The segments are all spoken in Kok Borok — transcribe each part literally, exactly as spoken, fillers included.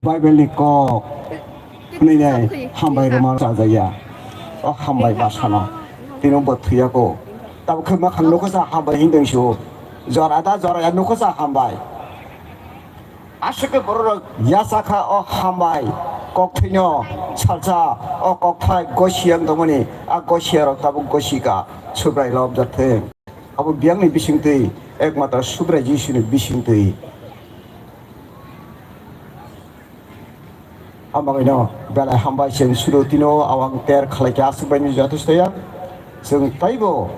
Bible ni kok hwnwi nai hambai rwma chajaya. O hambai basano tino bo thwiya ko. Tabuk khe makhang nukho sa hambai hindeng su. Jora da jora ya nukho sa hambai. Aswk khe bororok yachakha o hambai kokthwino salsa o kokthai gosi yang tongmani a gosiyarok tabuk gosika Subrai lobjak thung. Abo biyangni bisingtwi ekmatro Subrai Jisuni bisingtwi. Amagwino belai hambai chwng suro tino awang ter khlaikha aswk baini jotosto ya. Chwng taibo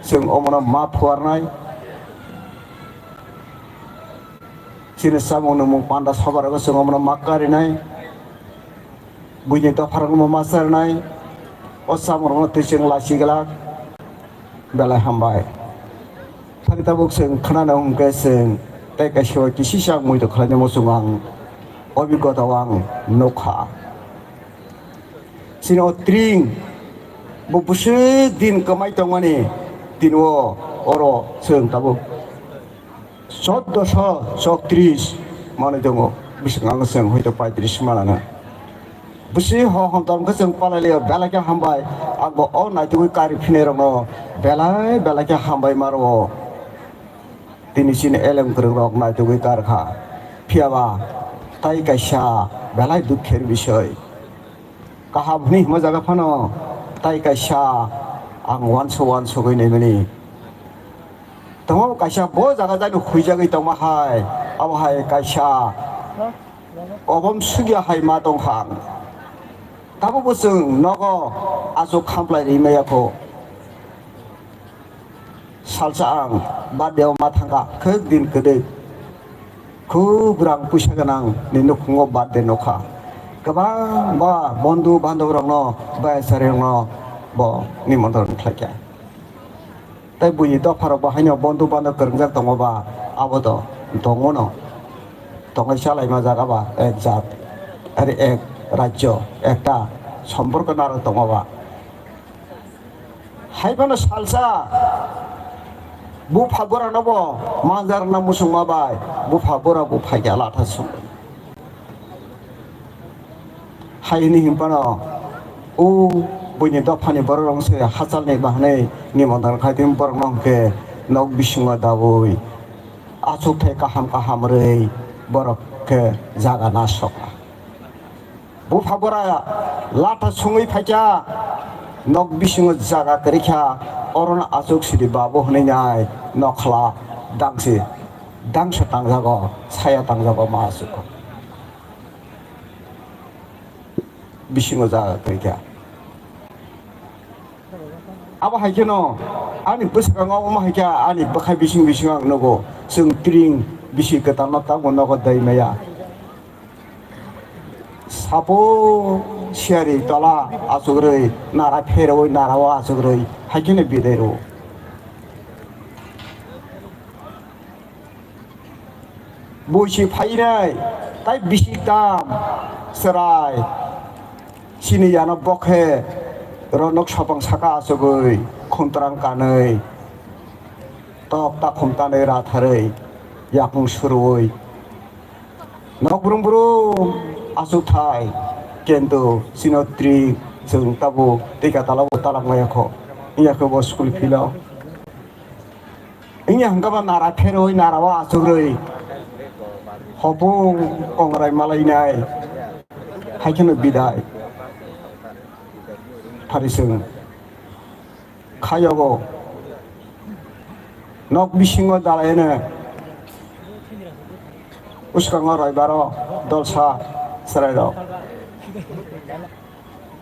chwng omono ma phuarnai. Chini samung nungmung panda sobarogo chwng omono ma karinai. Buini dopharokno ma charnai. O samungrokno twi chwng lachi glak. Belai hambai. Phani tabuk chwng khwnana hwnkhe chwng tei kaisa kisi chak muitu khlainai muchung ang obigota o ang nukha. Chini o tring bo bwswk din kwmai tongmani tini o oro chwng tabuk. Choddoso chowtris manwi tongo, bising ang chwng hoito paitris manana. Bisi ho hom tong khe chwng palai lio, belai khe hambai, ang bo o naitugwi kari phinai rokno belai belai khe hambai ma rwo. Tini chini elem kwrwng rok naitugwi kar kha, phiya ba tai kaisa belai dukher bisoi. Kaham hwnwi himma jaga phano tai kaisa ang uanso uansogwi naimani. Tongo kaisa bo jaga jani huijagwi tongma hai, abo hai kaisa obom sugya hai ma tongkha ang. Tabukbo chwng nogo aswk khamplai ri maya kho. Salsa ang birthday o ma thangkha, khwk din kwdwi. Khub rang puisa gwnang ni nukhungo birthday nokha. Kwbangma bondhu bandhab rokno, bai asari rokno bo nimantron khlaikha. Tei buini dopha rok bo haino bondhu bandhab kwrwngjak tongo ba, abo to tongo no. Tongwi chalaima jaga ba ek jat, ari ek rajyo, ekta somporko narwk tongo ba. Hai phano salsa bupha borano bo manjarna muchungma bai bupha bora bo phaikha latha sung. Hai hwnwi hwn phano o buini dophani borok rok se hachalni bahanai nimondar khai twi borok no hwnkhe nok bisingo daui achuk thai kaham kaham rwi borok khe jaga nasokna. Bupha bora latha sungwi phaikha, nok bisingo jaga kwrwikha, orono achuk sidi babu hwnwi nai nokhla dangsi, dangsa tangjago, saya tangjago ma achuk. Bisingo jaga kwrwikha. Abo hai kheno ani bwskango omo hai khe ani bwkhai bising bisingo ang nugo, chwng tring bisi kwtalno tabukbo nogo dai maya. Sapo siyari tola achukrwi, nara pherwi, nara o achukrwi hai kheno bidai rwo. Buisi phainai, tai bisi tam chwrai. Chini yana bokhe ronok sopang saka achugwi, khumtrang kanwi, tok takhum tanwi ratharwi, yakung surwi. Nok brum brum achukthai, kintu chino tring chwng tabuk tei ka talabo talak maya kho. Wngya khe bo school philo. Wngya hwnkhe ba nara pherwi, nara o achukrwi. Hopung kongrai malainai. Hai kheno bidai. Phari chwng. Khayogo. Nok bisingo dalaino. Bwskango roibaro dolsa chwrairok.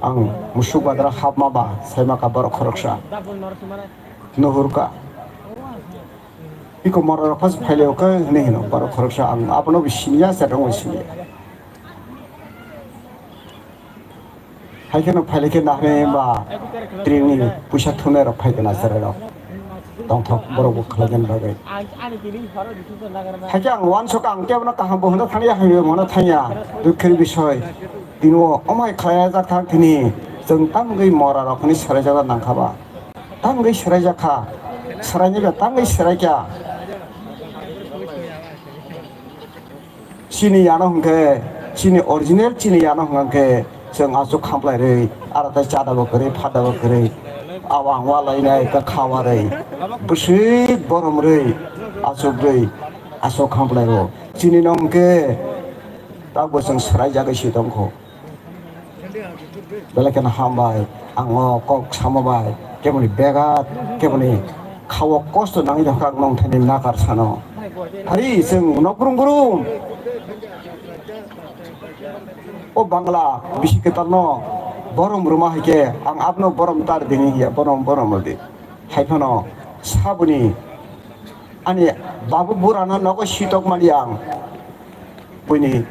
Ang musuk badra hapma ba saima ka borok khoroksa. Nuhurka. Iko mora rok phas phaile oke hwnwi hino borok khoroksa ang abono bo siniya se rong siniya. Hai kheno phaile khe nahne ba tringni puisa thunai rok phai kana sere rok. Tongthok borok bo khlaina bagwi. Hakhe ang uansuk ang kebono kaham bo hwnna thangya, hamya bo hwnna thangya, dukhir bisoi. Tini o omai khlaiya jak thang thini, chwng tamgwi mora rok hwnwi swraijak nang kha ba? Tamgwi swraijak kha, swraini ba tamgwi swraikha. Chini yano hwnkhe Chini original chini yano hwnkha khe chwng aswk khamplairwi, aro tei chadabo kwrwi, phadabo kwrwi, awang walainai, kwkha warwi, bwswk boromrwi, aswkrwi, aswk khamplaio. Chini no hwnkhe tabukbo chwng swraijagwi si tongkho. Belai kheno hambai, ang o kok samo bai, keboni begat, keboni khao kosto nangwi tongkha ang nongthani nakar sano. Hari chwng nok brum brum. O Bangla bisi kwtalno borom rwma hai khe ang abono borom tar dini hiya, borom, borom rwdi. Hai phano saboni ani babu burano nogo sitok mani ang. Buini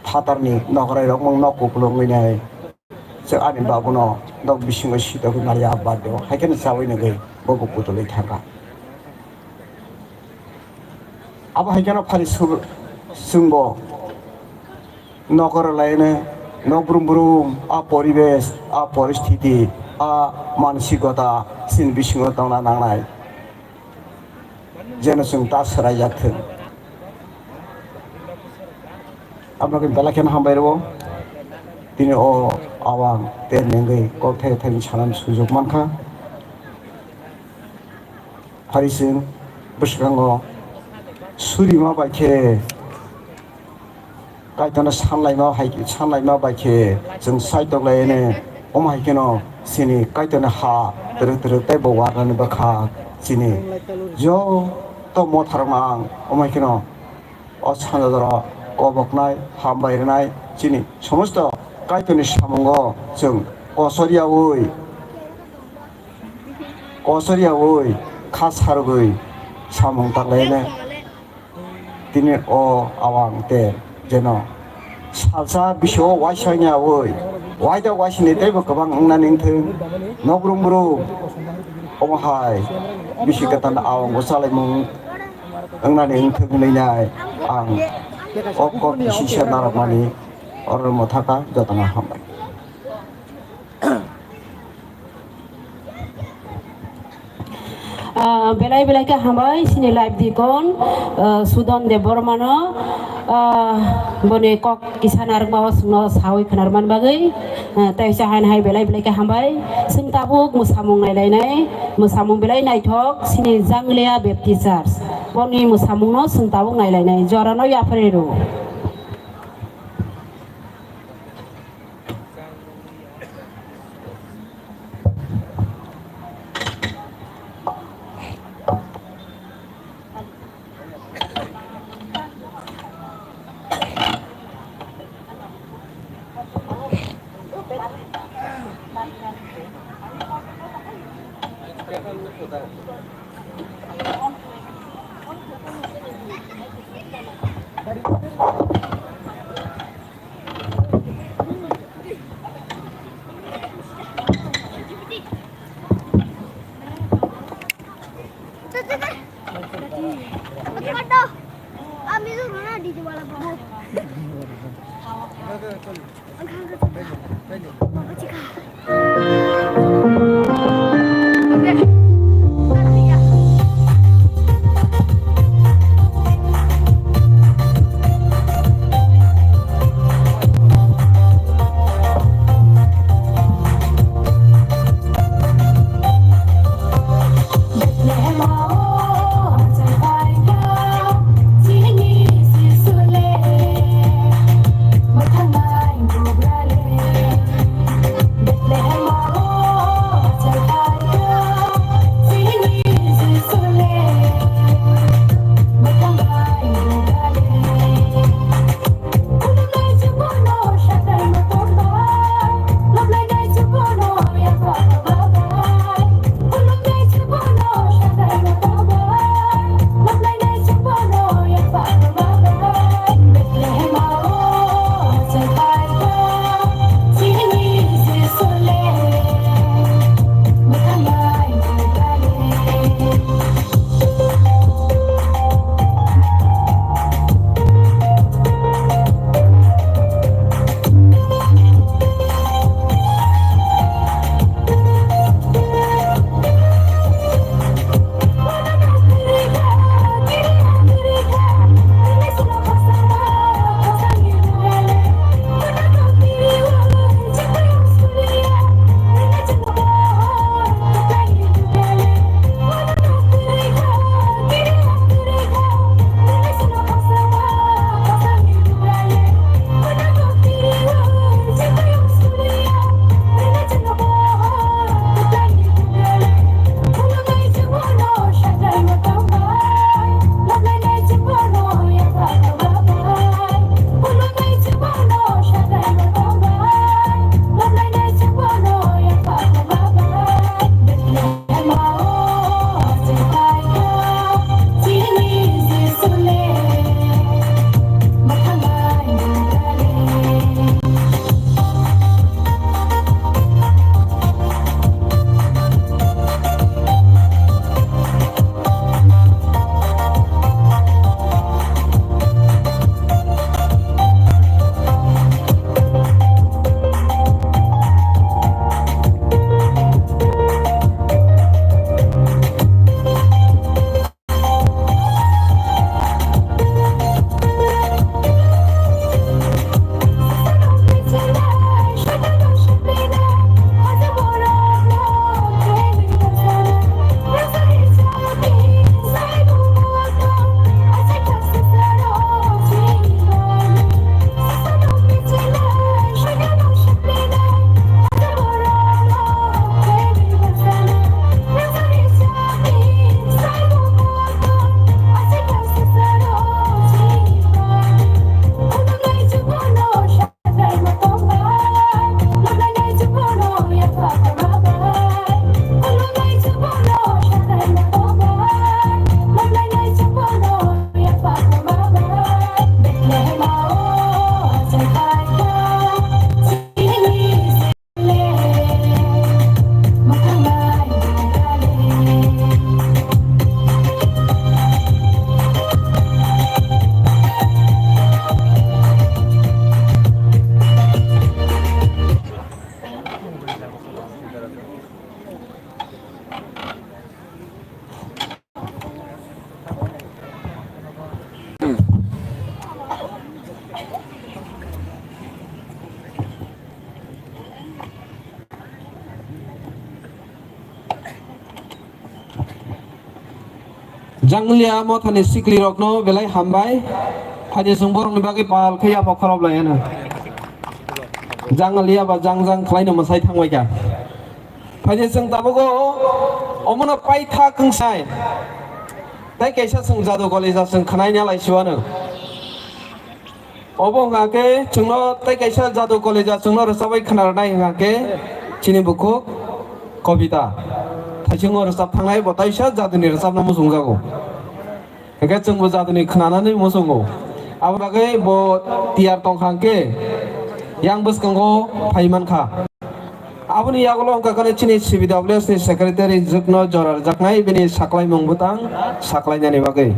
phatarni nokrai rok mung nok kuplung wngwi nai. Chwng ani babuno nok bisingo sitok mani a bad o. Hai kheno chawi nugwi bobo putulwi thangkha. Abo hai kheno phari su-, chwngbo nokora laino nok brum brum a poribesh, a poristhiti, a mansikota chini bisingo tongna nangnai. Jeno chwng ta swraijak thung. Aboni bagwi belai kheno hambai rwo. Tini o awang ter nengwi kok thai thai sanani sujok mankha. Phari chwng bwskango surima bai khe Kaitorno sanlaima hai, sanlaima bai khe chwng saitok laino, omo hai kheno chini Kaitorni ha twrwk twrwk tei bo warnani bwkha chini joto motharokno ang omo hai kheno o sanja jora koboknai, hambai rwnai, chini somosto Kaitorni samungo chwng kosor yaui, kosor yaui, kha sargwi samung tak laino. Tini o awang ter jeno salsa bisio waisa wngya oi, waida waisini teibo kwbang wngnani wngthung, nok brum brum omo hai bisi kwtal awang bo chalaimung wngnani wngthung hwnwi nai ang o kok bisi se narwkmani oro motha kha jotono hambai. Ah, belai belai khe hambai chini live dikon, ah, Sudon Debbarmano, ah, boni kok kisa narwkma o chwngno sawi khwnarwmani bagwi, ah, tei uaisa haino hai belai belai khe hambai. Chwng tabuk mwsamung nailainai, mwsamung belai naithok chini Janglia Baptist Church. Boni mwsamungno chwng tabuk nailainai, jorano yapharwi rw. Janglia mothani siklirokno belai hambai. Phaidi chwng borokni bagwi pal khe yapha khorop lai hwno. Janglia ba jang jang khlaino mwsai thangbai kha. Phaidi chwng tabugo omono paitha kwngsai. Tei kaisa chwng jadu kolija chwng khwnai nalai siwano. Obo wngkha khe chwngno tei kaisa jadu kolija chwngno rwchabwi khwnarwnai wngkha khe chini bukhuk Kobita. Thaichungo rwchap thangnai bo taisa jaduni rwchapno muchungjago. Hwnkhe chwngbo jaduni khwnanani muchungo. Abo bagwi bo tiyar tongkha hwnkhe yang bwskango phai mankha. Aboni yagulo wngkha khe chini C B W S ni secretary jwkno jora rwjaknai bini saklaimung bwtang saklainani bagwi.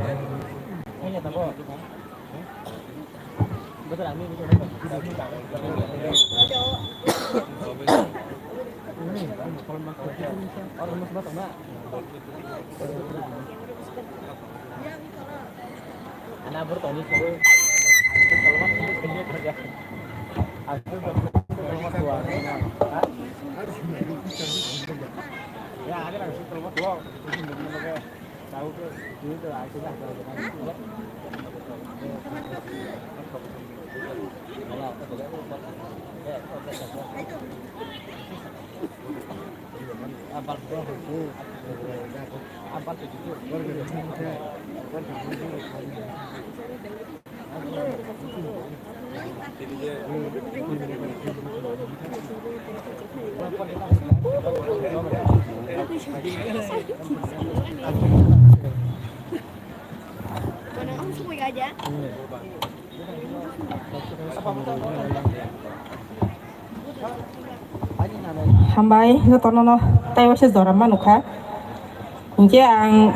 Hambai, jotono no tei waisa jora ma nukha. Hinkhe ang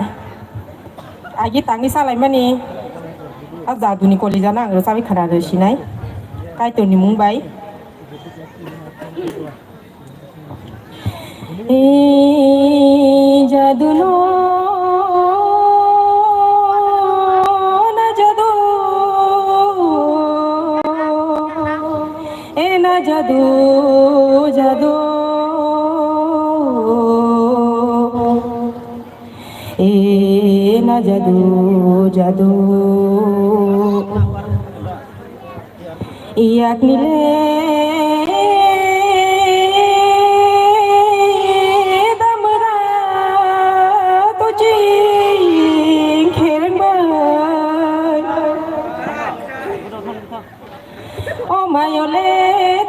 agi tangwi salaimani a jaduni kolijano ang rwchabwi khwna rw sinai. Kaitorni mung bai. E jadu no na jadu, e na jadu, jadu, e na jadu, jadu. Yak nile damra to ching khereng bai. O mayole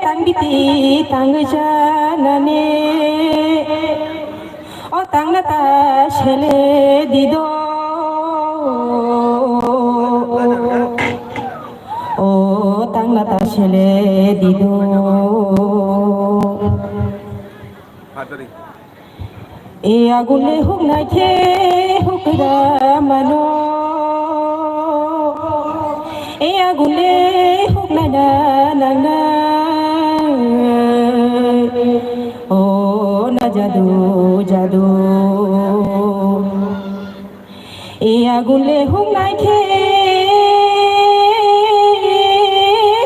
tang biti tang janane. O tangna ta sele dido. O tangna ta sele dido. E agule huknai khe hukra mano. E agule huknai na nangnai. O na jadu, jadu. E agule huknai khe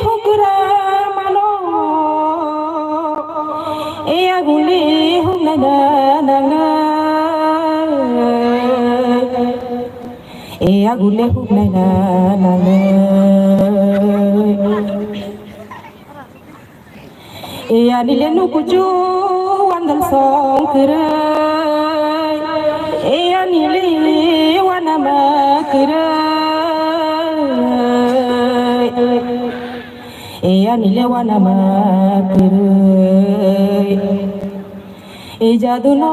hukra mano. E agule huknai na nangnai. E agule huknai na nangnai. E anile nukuchu wandal song kwrwi. E anile wanama kwrwi. E anile wanama kwrwi. E jadu no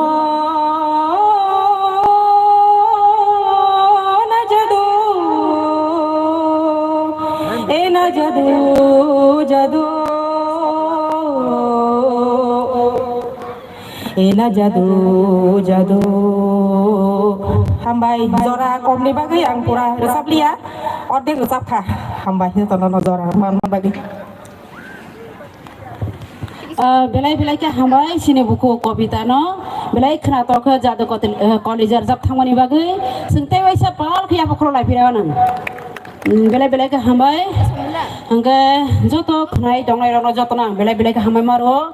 na jadu, e na jadu, jadu, e na jadu, jadu. Hambai, jora komni bagwi ang pura rwchap liya, ordek rwchap kha. Hambai, jotono no jora man bagwi. Ah, belai belai khe hambai chini buku Kobita no belai khwnatok khe jadu kotil, eh, college rwjak thangmani bagwi chwng tei waisa pal khe yapha khoro lai phira nang. Mm, belai belai khe hambai. Hwnkhe joto khwnai tongnai rokno jotono ang belai belai khe hambai maro.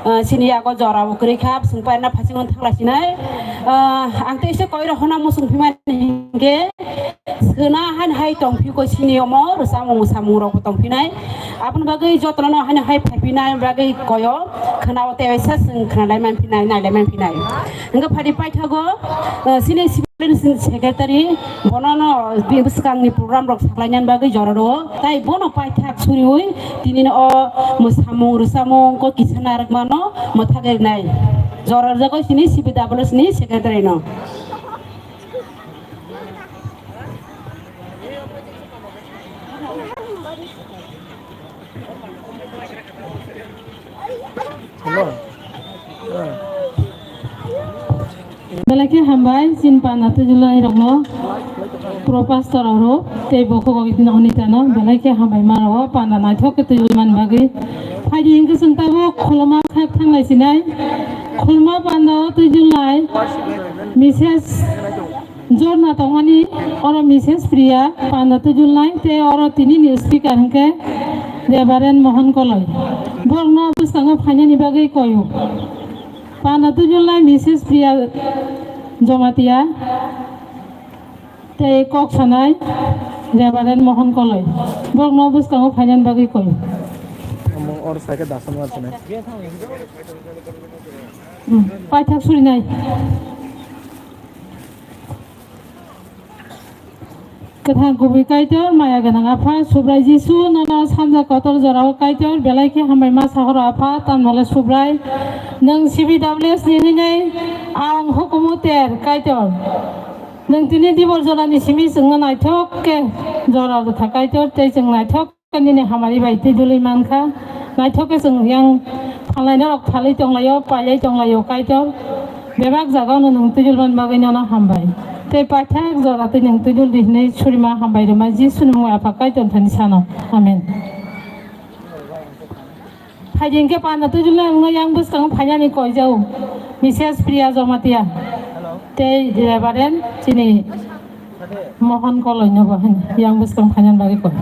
Ah, chini yago jora bo kwrwi kha, chwng paina phasing thangla sinai. Ah, ang tei se koi rok hona musung phimani hwnkhe khwna han hai tongphiko chini omo, rwchapmung mwsamung rok bo tongphinai. Aboni bagwi jotono han hai phaiphinai bagwi koyo khwnao tei waisa chwng khwnalai manphinai, nailai manphinai. Hwnkhe phadi paithago, ah, chini Secretary, bonono bwskangni program rok saklainani bagwi jora rwo, tai bono paithak suriwi tinino o mwsamung rwchapmung kok kisa narwkmano mwthagwi rwnai. Jora rwjagwi chini C P W S ni secretary no. Hello. Belai khe hambai, chini panda twijlai rokno, pro pastor rok, tei bokhok Onita no, belai khe hambai ma rwo, panda naithok khe twijlai man bagwi. Phaidi hwnkhe chwng tabuk khuluma khe thanglai sinai, khuluma panda o twijlai, Misses Jorna tongmani, oro Misses Priya panda twijlnai tei oro tinini speaker hwnkhe Reverend Mohan Koloi. Borokno bwskango phainani bagwi koyo. Panda twijlnai Misses Priya Jomatia tei kok sanai Reverend Mohan Koloi. Borokno bwskango phainani bagwi koyo. Omo oro cycle dasamani. Hmm, paithak surinai. Kwthang kubui Kaitor, maya gwnang Apha, Subrai Jisu, nono sanja kotor jorao Kaitor, belai khe hambai ma sahoro Apha, tamnole Subrai. Nwng C B W S ni hwnwi ang hukumu ter Kaitor. Nwng tini dibor jorani simi chwngno naithok khe jora rwkha Kaitor, tei chwng naithok Nini hamari bai twijlwi mankha. Naithok khe chwng yang phalnaina rok phalwi tonglaio, pailai tonglaio, Kaitor. Bebak jagao no nwng twijlmani bagwi nono hambai. Tei paithak jora twi nwng twijldi hwnwi surima hambai rwma Jisuni mungwi Apha Kaitor thani sano. Amen. Phaidi hwnkhe panda twijlna wngno yang bwskango phainani koijao Missus Priya Jomatia tei Reverend chini Mohan Koloi no bo hin yang bwskang phainani bagwi koi.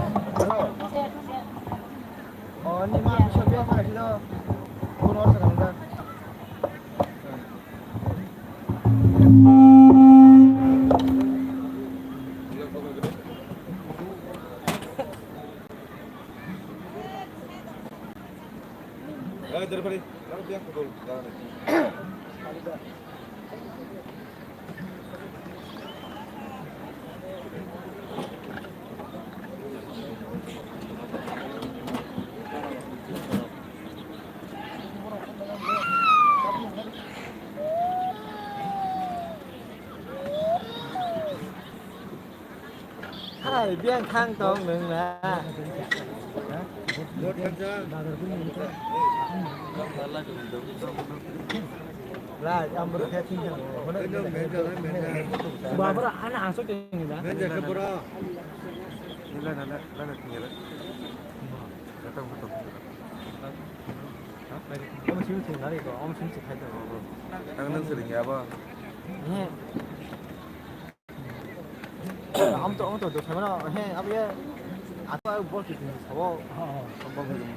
Hai, biang khang tong nung na. Lai, amro khe thing thang. Babra, ana asok ni na. Omo simi thung nari ko, omo simi thung khai tong. Ang nung sering ya ba? He. Am to, am to, do khamana, he, ab ye. Ato bol kitin sabo. Bol kitin.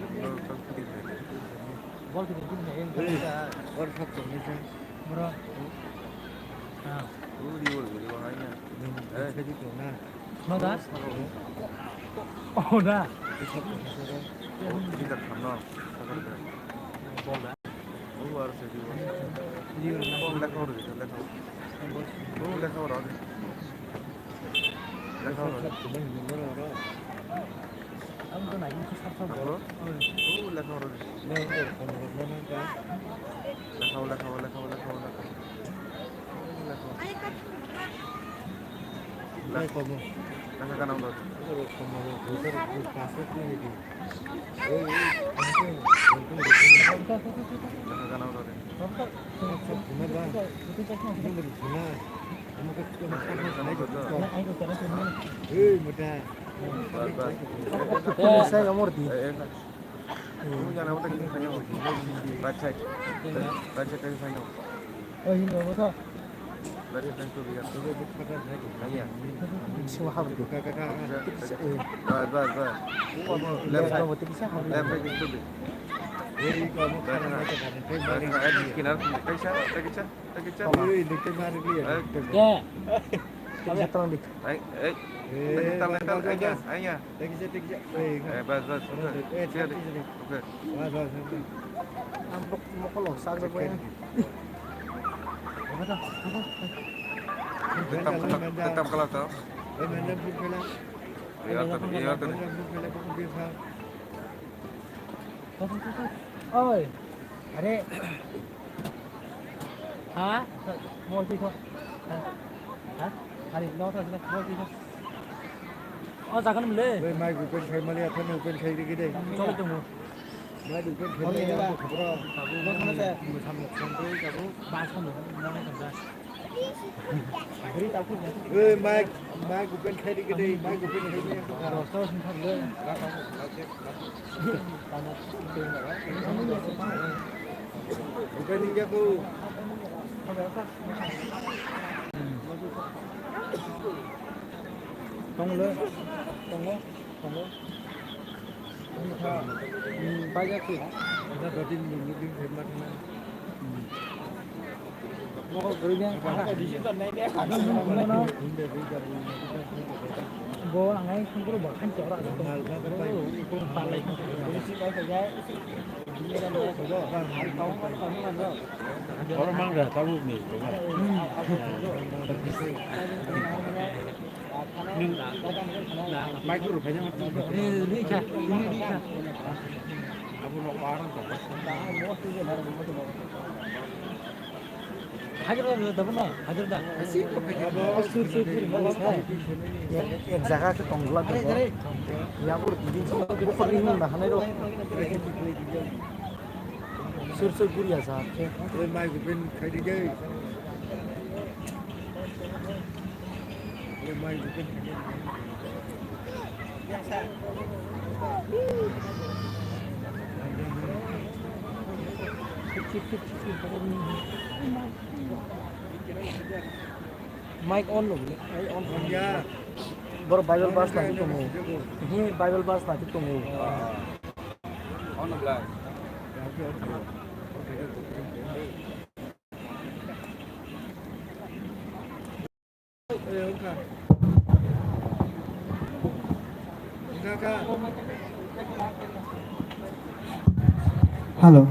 Bol kitin kin he. Bol thap to ni se. Bro. Ah. Uri uri uri bahai na. Eh, jadi to na. No da? Oh da. Bol da. Lekha o, lekha o, lekha o, lekha o, lekha o. Lekha o. Lekha gana wngkha. Lekha gana wngkha de. Lekha gana wngkha de. Hey, mota. Bas, bas. Sai amor di. Eh, eh. Kamu jangan apa tadi tanya. Right side. Right side tadi tanya. Oh, ini apa tuh? Bas, bas, bas. Left side. Left side is to be. Bas, bas. Kinar, kaisa, kaisa, kaisa. Hey, hey. Hey, hey. Hey, hey. Eh, bas, bas, okay. Siya di. Okay. Ang mok-, mokolo, sa sa ko yan. Tetam, tetam, tetam kalau tahu. Iya, tuh, iya, tuh. Oi. Are. Ha? Mo twi tho. Ha? Are, no tho, mo twi tho. O jagan mle. Bai mai gupen khai mali athan gupen khai rigi de. Cholo tongo. Mai gupen khai mali athan khobro. Mo khana se. Mo samok songkoi jago. Ba samok, mo khana se. Oi, mic, mic open khai di gede, mic open khai di. Open di jago. Tongo, tongo. Hmm, paijak se. Ada dua tin din, din khidmat na. Hmm. Mokol guri na. Bo ang ai sungkuru bakhan chora. Mal ka pai. Palai. Oro mang da, tabuk ni. Hmm. Ek jaga khe tongla tongo. Yapor bini bukhuk ni hwnba hanai rok. Sur sur guriya sa. Oi, mai gupen khai di dei. Oi, mai gupen khai di. Mic on lo, mic on. Ya. Boro Bible verse na tongo. Hi Bible verse na tongo. On bla. Hello.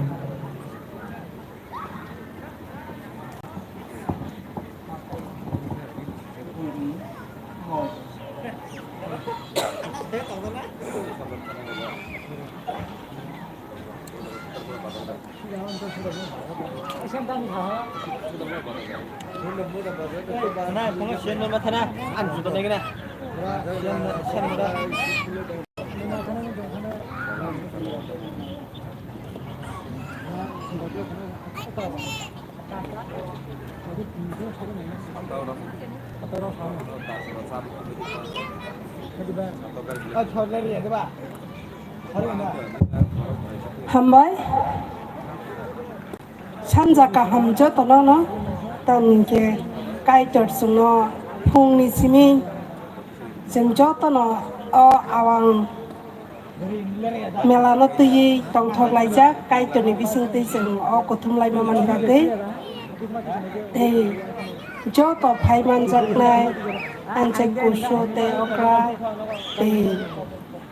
Hambai. Sanja kaham jotono no, tamni hwnkhe Kaitor chwngno phungni simi chwng jotono o awang melano twiwi tongthok laijak Kaitorni bisingtwi chwng o kuthum laima mani bagwi. Tei joto phai manjaknai Anchai Kusu tei okra tei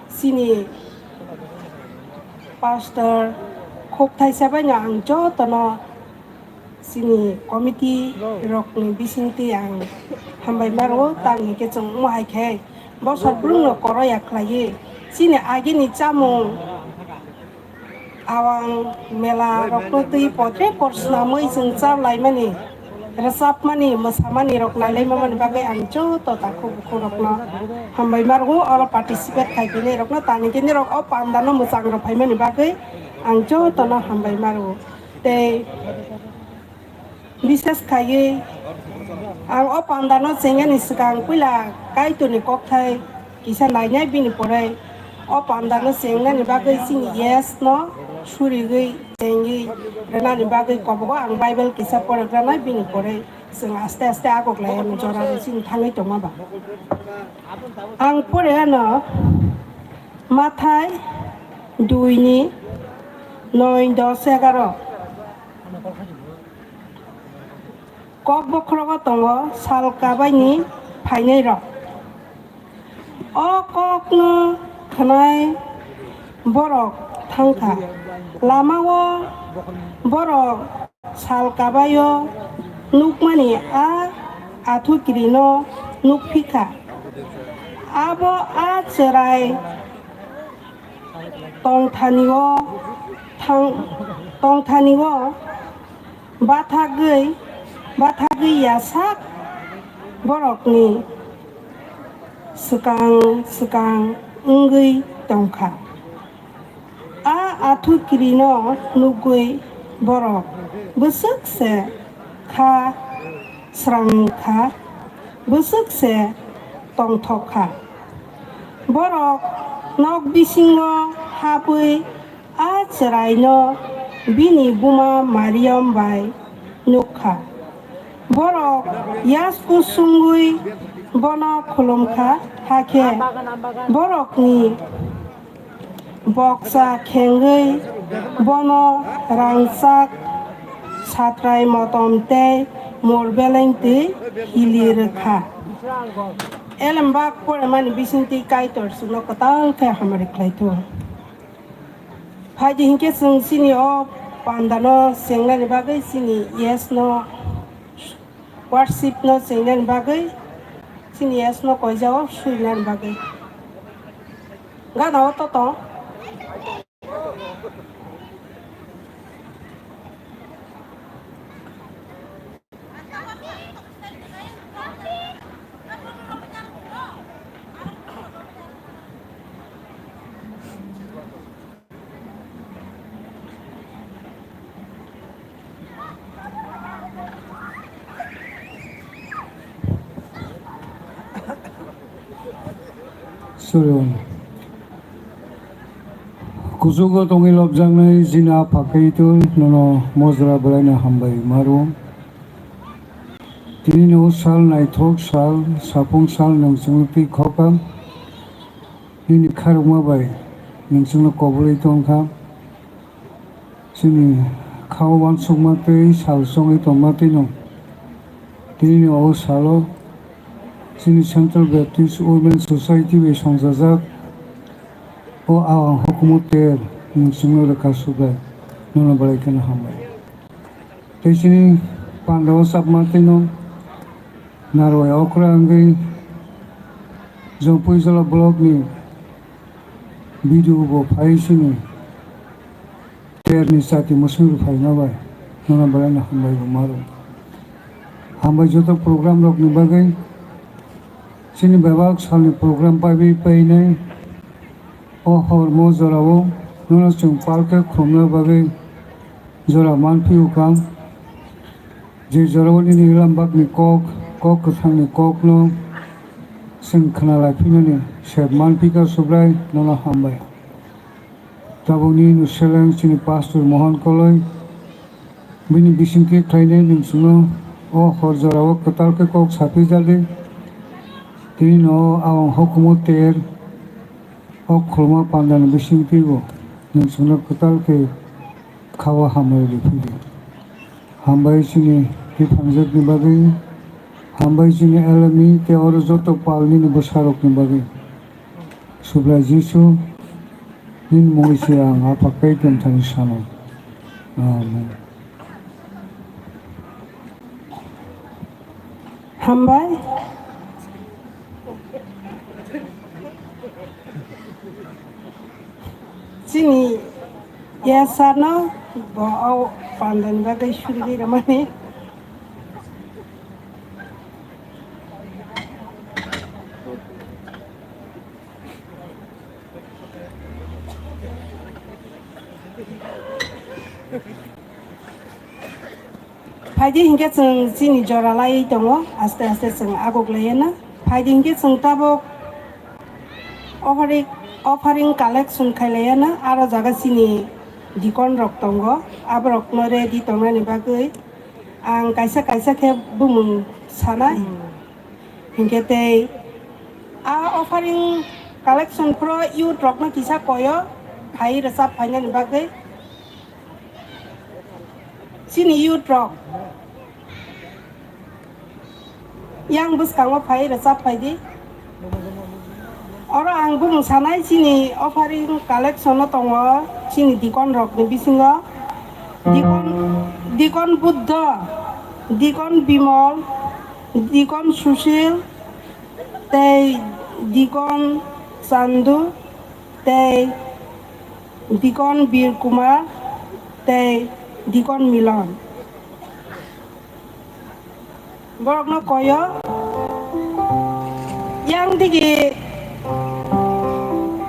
chini pastor khuk thaisa baino ang jotono chini committee rokni bisingtwi ang hambai maro, tamni hwnkhe chwng omo hai khe bosor brumno koroya khlaiwi chini agini chamung awang mela rokno twi potre por swnamwi chwng cha laimani, rwchapmani, mwsamani rok nailaima mani bagwi ang joto takhuk bukhuk rokno hambai maro, oro participate khai phainai rokno, tamni hwnkhe nirok o pandano mwchang rok phaimani bagwi ang jotono hambai maro. Tei bishes khaiwi ang o pandano chengnani swkang puila Kaitorni kokthai kisa nainai, bini pore o pandano chengnani bagwi chini yes no surigwi chengwi rwnani bagwi kobogo ang Bible kisa porogranai, bini pore Chwng aste aste agoklai ano jora bai chini thangwi tongma ba. Ang pore ano Mathai dui ni noi, dos, egaro. Kok bokhorogo tongo sal kabaini phainairok. O kokno khwnai borok thangkha. Lamao borok sal kabaio nukmani a athukirino nukphikha. Abo a chwrai tongthanio thang-, tongthanio bathagwi, bathagwi yasak borokni swkang swkang wngwi tongkha. A athukirino nugwi borok bwswk se kha srang kha, bwswk se tongthok kha. Borok nok bisingo habwi a chwraino bini buma Mariam bai nuk kha. Borok yasku sungwi bono khulum kha, hakhe borokni boksa khengwi bono rangchak satrai motom tei mor beleng twi hili rwkha. Elembak poremani bisingtwi Kaitor chwngno kwtal khe hamari khlaithu. Phaidi hinkhe chwng chini o pandano chengnani bagwi chini yes no worship no chengnani bagwi chini yes no koijao suinani bagwi. Gana o toto. Sorry. Kuchugo tongwi lobjaknai jina Aphakaitor nono mojra bwlaino hambai maro. Tini no sal naithok sal, sapung sal nwng chwngno twi khoka. Nini kharokma bai nwng chwngno kobolwi tongkha. Chini kha uansukma tei sal chongwi tongma twino. Tini o salo chini Central Baptist Women Society bai songjajak o awang hukumu ter nwng chwngno rwkha Subrai, nono belai kheno hambai. Tei chini pandao chapma twino narwai okra wngwi Jompuijala block ni B D O bo phai chini ter ni chati mwswk rwphaima bai nono belai no hambai bo maro. Hambai joto program rok ni bagwi. Chini bebak salni program paiwi painai o hormo jorao nono chwng palkhe khumna bagwi jora manphiu kang. Je jorao nini ilambakni kok, kok kwthangni kokno chwng khwnalai phinani sep manphika Subrai nono hambai. Tabukni no seleng chini pastor Mohan Koloi. Bini bisingtwi khlainai nwng chwngno o hor jorao kwtal khe kok saphi jali. Tini no o awang hukumu ter o khulma pandani bisingtwi bo nwng chwngno kwtal khe kha-o hambai rw phili. Hambai chini buphangjwkni bagwi, hambai chini L M E tei oro joto pal nini bwsarokni bagwi. Subrai Jisu, nini mungwi se ang Apha Kaitor thani sano. Amen. Hambai. Chini yasano bo au pandani bagwi surigwi ramani. Phaidi hinkhe chwng chini jora laiwi tongo, aste aste chwng agoklaiya na. Phaidi hinkhe chwng tabuk offering, offering collection khailaiya na, aro jaga chini deacon rok tongo, aborokno ready tongnani bagwi. Ang kaisa kaisa khe bumung sanai. Hmm. Hinkhe tei a offering collection phro youth rokno kisa koyo phai rwchap phainani bagwi. Chini youth rok yang bwskango phai rwchap phai di. Oro ang bumung sanai chini offering collection o tongo chini dikon rokni bisingo dikon, dikon Buddha, dikon Bimol, dikon Sushil, tei dikon Chandu, tei dikon Bir Kumar, tei dikon Milon. Borokno koyo. Yang digi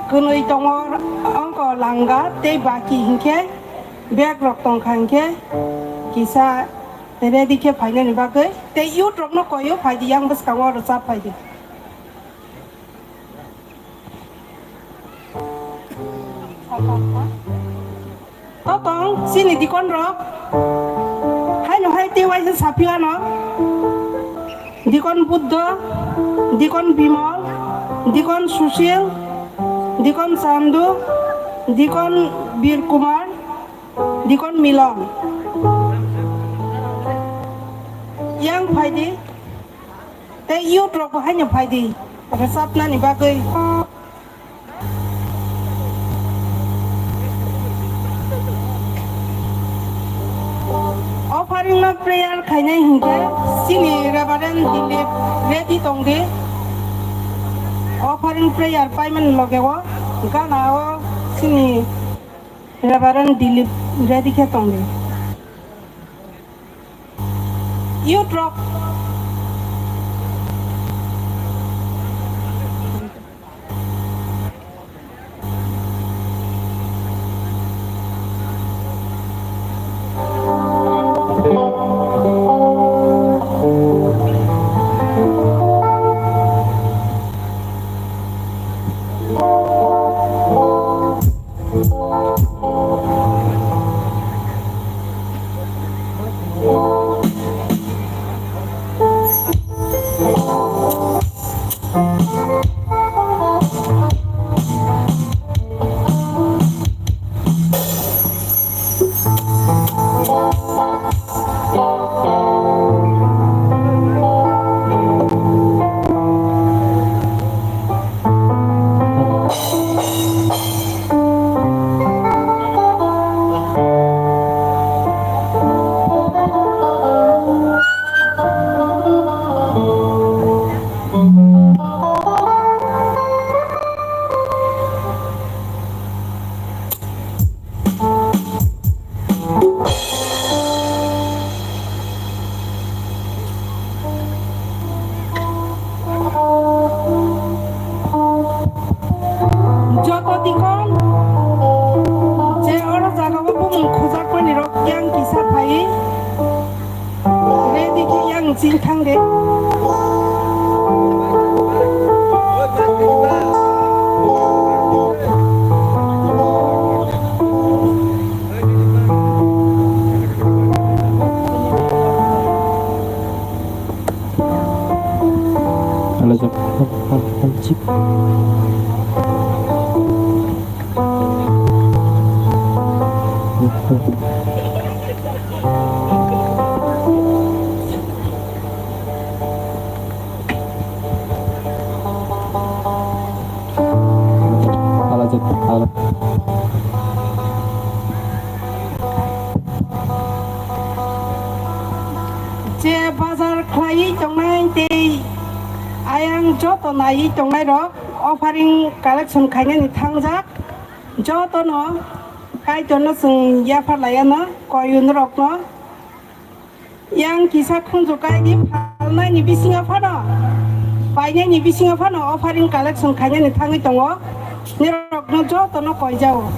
kwnwi tongo, ongko langa tei baki hinkhe bag rok tongkha hinkhe kisa ready khe phainani bagwi tei youth rokno koyo phaidi yang bwskango rwchap phaidi. Totong chini dikon rok. Haino hai tei waisa saphiano. Dikon Buddha, dikon Bimol, dikon Sushil, dikon Chandu, dikon Bir Kumar, dikon Milon. Yang phaidi. Tei youth rok bo haino phaidi rwchapnani bagwi. Offering no prayer khainai hinkhe chini Reverend Dilip ready tongdi. Offering prayer paimani loge o gana o chini Reverend Dilip ready khe tongdi. Youth rok. Joto dikon je oro jagao bumung khujak mani rok yang kisa phai. Ready khe yang chini thang de. Je bazar khlaiwi tongnai tei ayang joto naiwi tongnai rok offering collection khainani thangjak. Jotono Kaitorno chwng yaphar laiya no, koyun rokno. Yang kisa khunju kai di, phalnaini bisingo phano, painaini bisingo phano offering collection khainani thangwi tongo. Nirokno jotono koijao.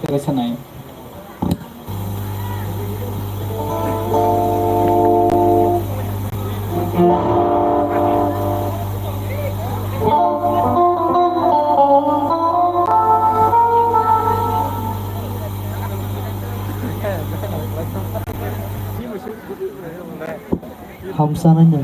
Tei sanai. Hamsa nai no.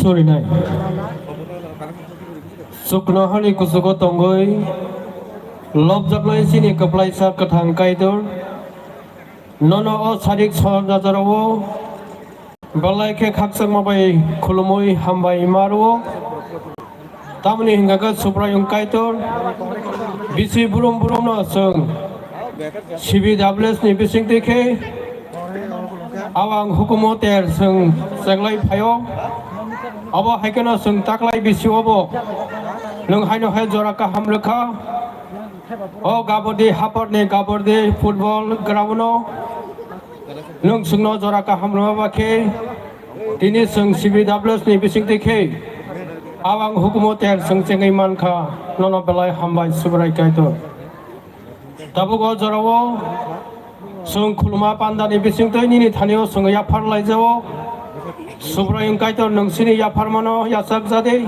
Sorry, nai. Chuknohani kuchugo tongwi lobjaknai chini kwplaisa kwthang Kaitor, nono o sarik sor jajarao belai khe khakchangma bai khulumwi hambai ma rwo. Tamoni hwnkha khe Subraiyung Kaitor bisi brum brumno chwng C B W S ni bisingtwi khe awang hukumu ter chwng cheklai phaio. Obo hai kheno chwng taklai bisi obo nwng haino hai jora kaham rwkha. O Gabordi haphar ni Gabordi football ground o nwng chwngno jora kaham rwma ba khe tini chwng C B W S ni bisingtwi khe awang hukumu ter chwng chengwi mankha, nono belai hambai Subrai Kaitor. Tabuk o jorao chwng khuluma pandani bisingtwi nini thani o chwng yaphar laijao. Subraiyung Kaitor nwng chini yapharmano yachak jadi.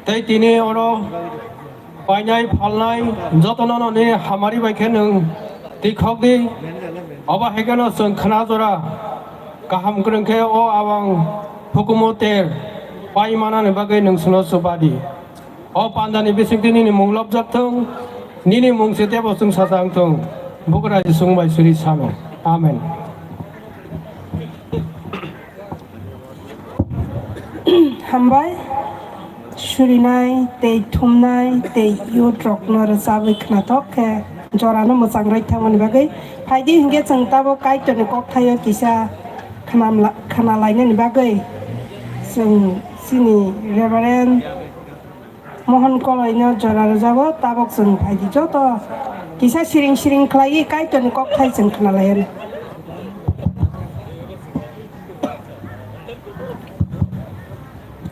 Tei tini oro painai phalnai jotono nini hamari bai khe nwng twi khok di. Obo hai kheno chwng khna jora kaham kwrwng khe o awang hukumu ter pai manani bagwi nwng chwngno chuba di. O pandani bisingtwi nini mung lobjak thung, nini mung se tebo chwngsacha wng thung. Bugra Jisung bai suri sano. Amen. Hambai. Surinai tei thumnai tei youth rokno rwchabwi khnathok khe jorano mwchang rwithangmani bagwi Phaidi hinkhe chwng tabuk Kaitorni kokthaio kisa khwnamla-, khwnalainani bagwi chwng chini Reverend Mohan Koloino jora rwjago, tabuk chwng phaidi joto kisa siring siring khlaiwi Kaitorni kokthai chwng khwnalaianw.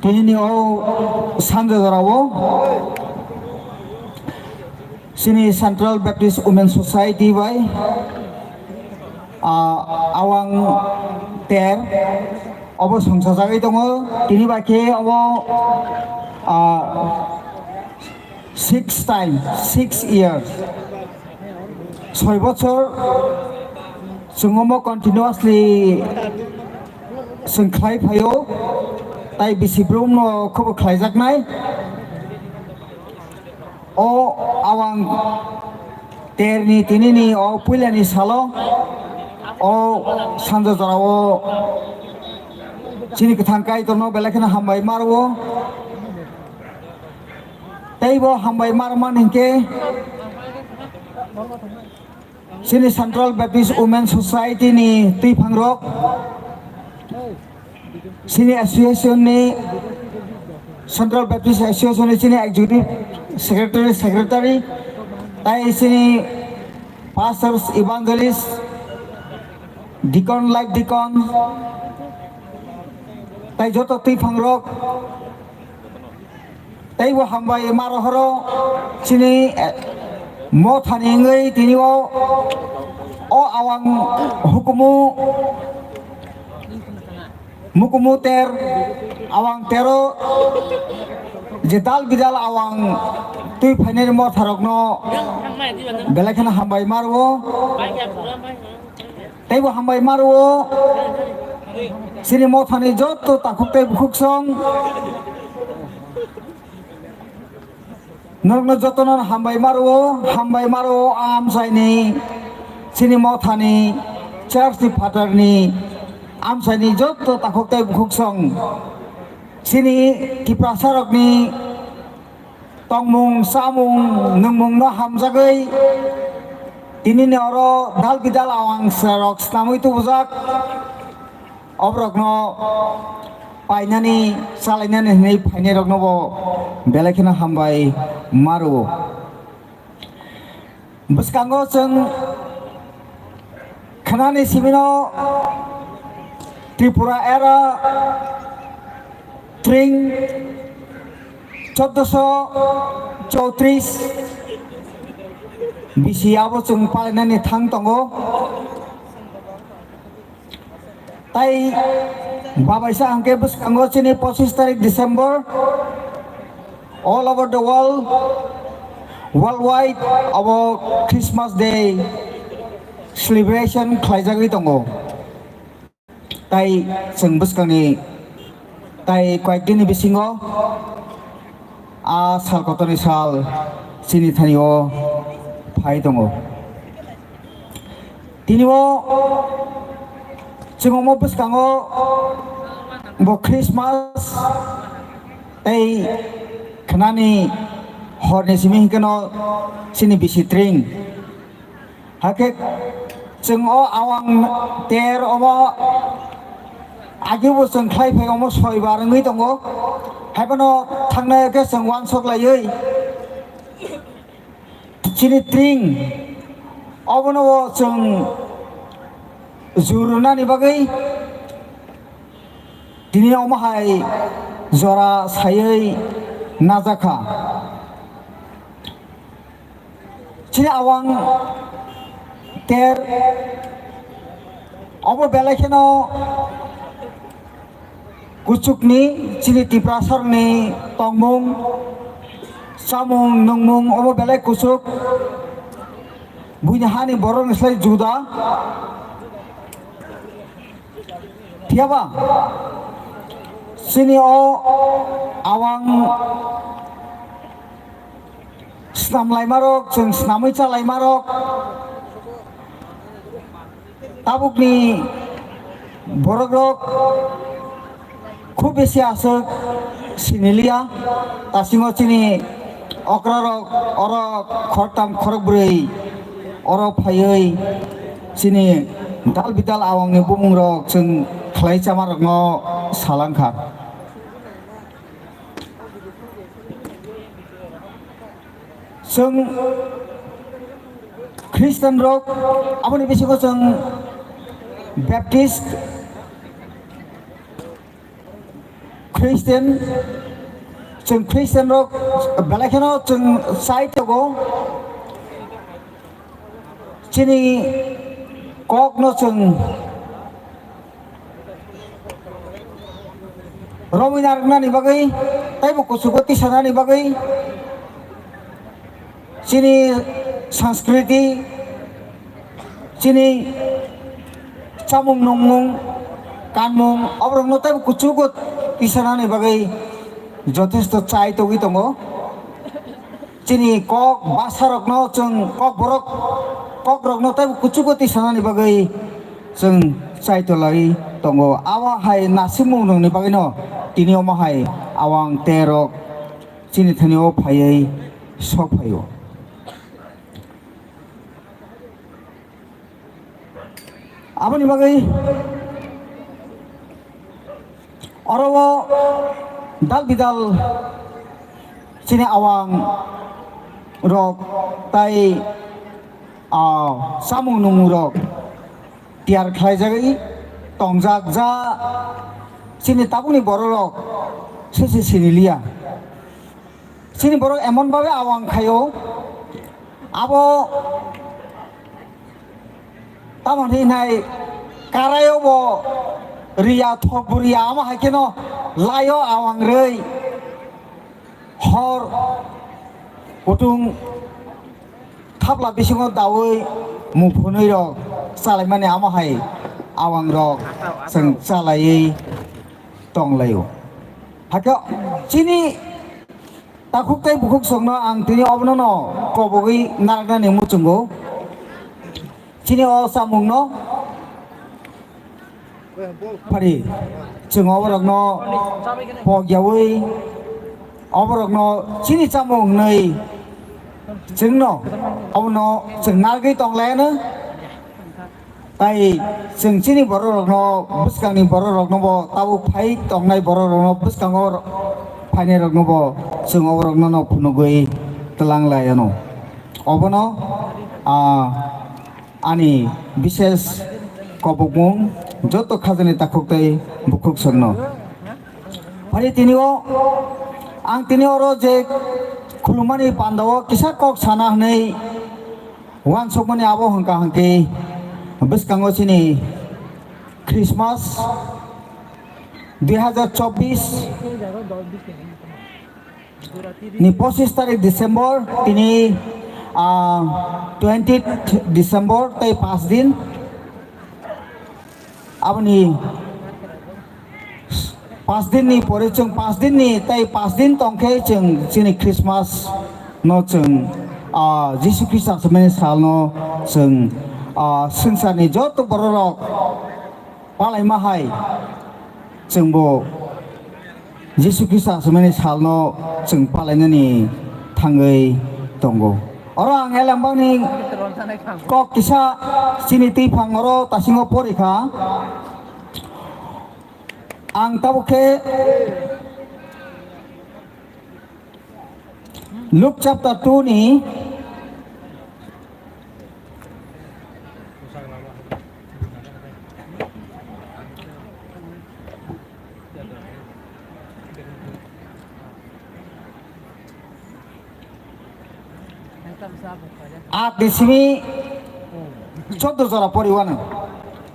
Tinini o sanja jorao chini Central Baptist Women Society bai, ah, awang ter obo songchajagwi tongo. Tini bai khe obo, ah, six time, six years, soi bochor chwng omo continuously chwng khlai phaio, tai bisi brumno khobo khlaijaknai. O awang terni tinini o puilani salo o sanja jorao chini kwthang Kaitorno belai kheno hambai ma rwo. Teibo hambai ma rwmani hinkhe chini Central Baptist Women Society ni twiphangrok, chini association ni, Central Baptist Association ni chini executive secretary, secretary, tai chini pastors, evangelist, deacon, life deacon, tai joto twiphangrok, teibo hambai ma rohoro chini, eh, mothani wngwi tini o, o awang hukumu, mukumu ter, awang tero je dal bidal awang twi phainai motharokno belai kheno hambai ma rwo. Teibo hambai ma rwo chini mothani joto takhuk tei bukhuksong. Norokno jotono hambai ma rwo, hambai ma rwo amchaini, chini mothani, church ni phatarni, amchaini joto takhuk tei bukhuksong. Chini Tiprasarokni tongmung, chamung, nwngmungno hamjagwi tinini oro dal bidal awang srarok snamwi tubujak. Oborokno painani, chalainani hwnwi phainairoknobo belai kheno hambai ma rwo. Bwskango chwng khwnani simino Tripura era tring choddoso chowtris bisi abo chwng palainani thang tongo. Tai babaisa hwnkhe bwskango chini pochis tarik December, all over the world, worldwide abo Christmas Day celebration khlaijagwi tongo. Tai chwng bwskangni tai koyek dinni bisingo a sal kotorni sal chini thani o phai tongo. Tini o chwng omo bwskango bo Christmas tei khnani horni simi hinkhe no chini bisi tring. Hakhe chwng o awang ter omo agi bo chwng khlai phai omo soibar wngwi tongo. Haiphano thangnai khe chwng uansuk laiwi chini tring obono o chwng jur rwnani bagwi tini omo hai jora saiwi najakha. Chini awang ter obo belai kheno kuchukni chini Tiprasarni tongmung, chamung, nungmung obo belai kuchuk. Buini hani borokni slai juda. Phiyaba chini o awang snam laimarok, chwng snamwi cha laimarok, tabukni borokrok khub besi aswk siniliya. Tasingo chini okrarok oro khoroktham khorokbrwi oro phaiwi Chini dal bidal awangni bumungrok chwng khlai chamarokno salangkha. Chwng Christian rok, aboni bisingo chwng Baptist, Christian, chwng Christian rok belai kheno chwng chai tongo. Chini kokno chwng romwi narwknani bagwi, teibo kuchugo tisanani bagwi, chini sanskriti, chini chamung nungmung, kanmung, oborokno teibo kuchugo tisanani bagwi jothesto chai togwi tongo. Chini kok bwsarokno chwng kokborok, kokrokno teibo kuchugo tisanani bagwi chwng chaitolai tongo. Abo hai nasimung rokni bagwino tini omo hai awang terok chini thani o phaiwi sok phaio. Aboni bagwi oro o dal bidal chini awang rok tai, ah, samung nungmung rok tiyar khlaijagwi tongjak ja chini tabukni bororok sese siniliya. Chini borok emon babe awang khaio, abo tamo hinai karaio bo riya thok bo riya, amo hai kheno laio awang rwi hor kutung thapla bisingo daui mung phunui rok chalaimani, amo hai awang rok chwng chalaiwi tonglaio. Hakhe chini takhuk tei bukhuk songno ang tini obono no kobogwi narwknani muchungo. Chini o samungno phari chwng oborokno pokyaui oborokno chini chamung hwnwi chwngno obono chwng narwgwi tonglaiano. Tai chwng chini bororokno, bwskangni bororokno bo, tabuk phai tongnai bororokno, bwskango phainairokno bo chwng oborokno no phunugwi twlang lai anw. Obono, ah, ani bishes kobokmung joto khajani takhuk tei bukhuk songno. Phai tini o, ang tini oro je khulumani panda o kisa kok sana hwnwi uansukmani abo hwnkha hwnkhe bwskango chini Christmas dui hazar chobbish ni pochis tarik December, tini, ah, twenty December tei pas din. Aboni pas din ni pore chwng pas din ni tei pas din tong khe chwng chini Christmas no chwng, ah, Jisu Khrista swmani sal no chwng, ah, swngchar ni joto bororok palaima hai chwng bo Jisu Khrista swmani sal no chwng palainani thangwi tongo. Oro ang elembakni kok kisa chini twiphang oro tasingo porikha. Ang tabuk khe Luke chapter two ni Aat ni simi choddo jora poriwano.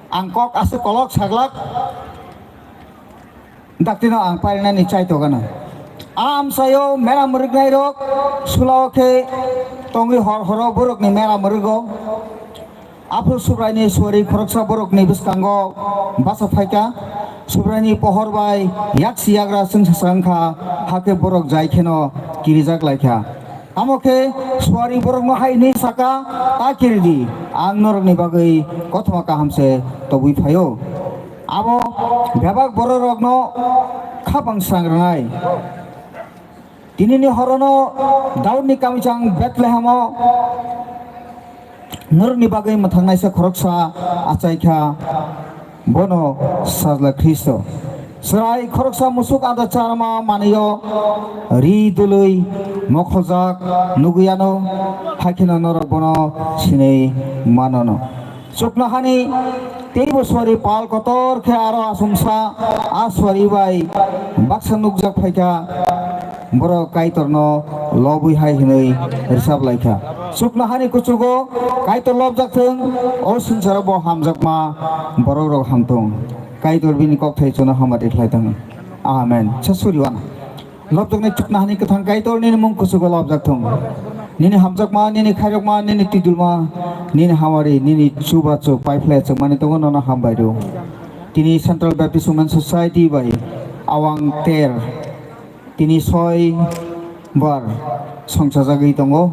Ang kok aswk kolok saglak. Daktino ang parinani chaitokgano. Amsaio mera mwrwknairok sulao khe tongwi hor horo borokni mera mwrwgo. Aphuru Subraini suari khoroksa borokni bwskango bacha phaikha. Subraini pohor bai yaksi yagra chwngsacha wngkha, hakhe borok jai kheno kirijak laikha. Tamo khe suari borokno hai hwnwi saka, "Ta kiri di, ang norokni bagwi kothoma kaham se tobwi phaio." Abo bebak bororokno khapang srang rwnai. Tinini horono Daudni kamichang Bethlehemo Norokni bagwi mwthangnaisa khoroksa achaikha, bono Sajla Khristo. Chwrai khoroksa musuk ada charma manwio ri dului mokholjak nuguyano, hakheno norok bono sinwi manono. Chuknohani teibo suari pal kotor khe aro asumsa a suari bai baksa nukjak phaikha. Borok Kaitorno lobwi hai hwnwi rwchap lai kha. Chuknohani kuchugo Kaitor lobjak thung, o swngcharo bo hamjakma borokrok ham thung. Kaitor bini kokthai chuno hamari khlai thung. Amen. Sa suri wana. Lobjaknai chuknohani kwthang Kaitor nini mung kuchugo lobjak thung. Nini hamjakma, nini khairokma, nini twidulma, nini hamari, nini chubachu paiphlai chwngmani tongo nono hambai rw. Tini Central Baptist Women Society bai Awang ter. Tini soi bar songchajagwi tongo.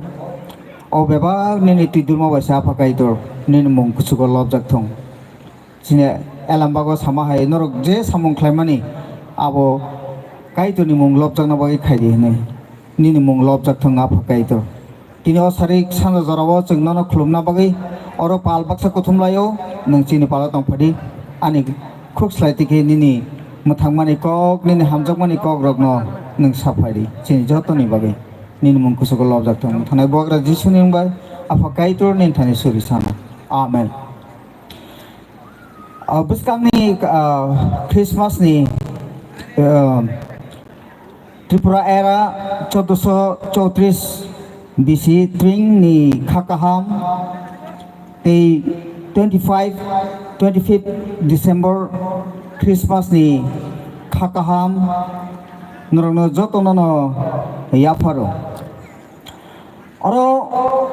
O bebak nini twidulma bai se Apha Kaitor nini mung kuchugo lobjak thung. Chini Elambago sama hai norok je samung khlaimani abo Kaitorni mung lobjakna bagwi khaidi hwnwi. Nini mung lobjak thung Apha Kaitor. Tini o sarik sanja jorao chwng nono khulumna bagwi oro pal baksa kuthum laio, nwng chini palo tong phadi. Ani khuk slai tikhe nini mwthangmani kok, nini hamjakmani kok rokno nwng saphai di. Chini jotoni bagwi nini mung kuchugo lobjak thung. Thanai bubagra Jisuni wng bai Apha Kaitor nini thani suri sana. Amen. Ah, bwskangni, ah, Christmas ni, ah, Tripura era chaudoso chowtris bisi tring ni kha kaham tei twenty five, twenty fifth December Christmas ni kha kaham norokno jotono no yapharo. Oro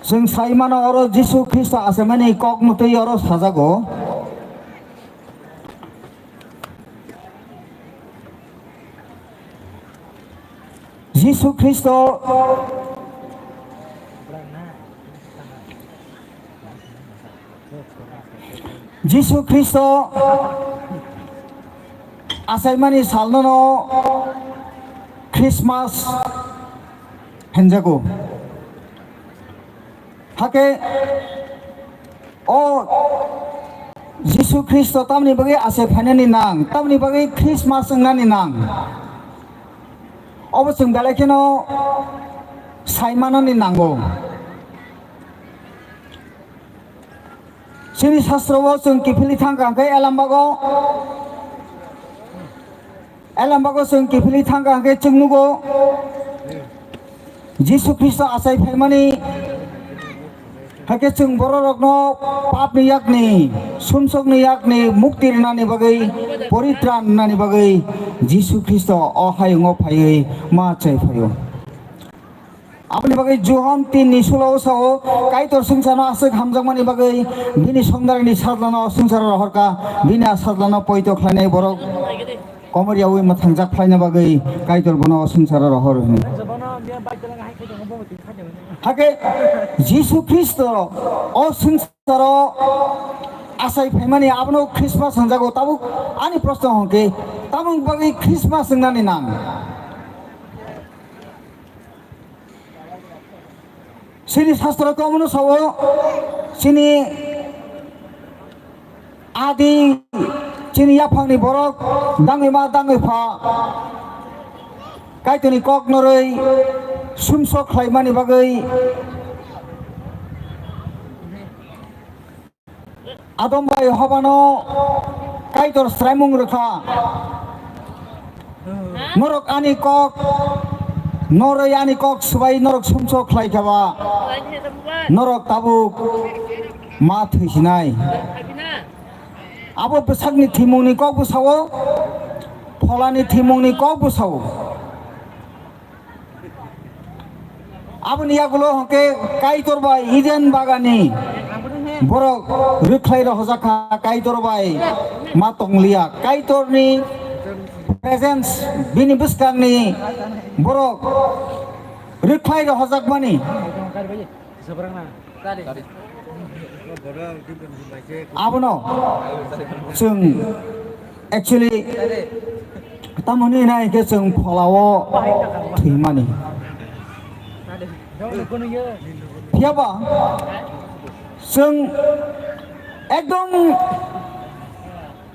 chwng sai mano, oro Jisu Khristo achaimani kok mwtwi oro sajago. Jisu Khristo, Jisu Khristo achaimani salno no Christmas hinjago. Hakhe o Jisu Khristo tamni bagwi achai phainani nang, tamni bagwi Christmas wngnani nang. Obo chwng belai kheno sai manani nango. Chini sastro o chwng kiphilwi thangkha hwnkhe Elambago, Elambago chwng kiphilwi thangkha hwnkhe chwng nugo Jisu Khristo achai phaimani hakhe chwng bororokno papni yakni, sumsokni yakni mukti rwnani bagwi, poritran rwnani bagwi Jisu Khristo o hayungo phaiwi ma achai phaio. Aboni bagwi Johon tin ni sulo o sao, Kaitor swngcharno aswk hamjakmani bagwi bini songdarini sajlano swngcharo rohorkha, bini a sajlano poito khlainai borok komor yaui mwthangjak phlaina bagwi Kaitor bono o swngcharo rohor hwnwi. Hakhe Jisu Khristo o swngcharo achai phaimani abono Christmas hwnjago. Tabuk ani proshno hwnkhe, tamoni bagwi Christmas wngnani nang? Chini sastro to omono sao, chini adi, chini yaphangni borok dangwi ma dangwi pha, Kaitorni kok norwi sumsok khlaimani bagwi Adam bai Hobano Kaitor sraimung rwkha. Norok ani kok, noroi ani kok swbai norok sumsok khlai kha ba, norok tabuk ma thwisinai. Abo bwsakni thwimungni kok bwsao, pholani thwimungni kok bwsao. Aboni yagulo hwnkhe Kaitor bai Eden bagani borok rwkhlai rohorjak kha, Kaitor bai ma tongliya. Kaitorni presence, bini bwskangni borok rwkhlai rohorjakmani. Abono chwng actually tamoni hwnai hwnkhe chwng pholao thwimani. Phiya ba chwng ekdom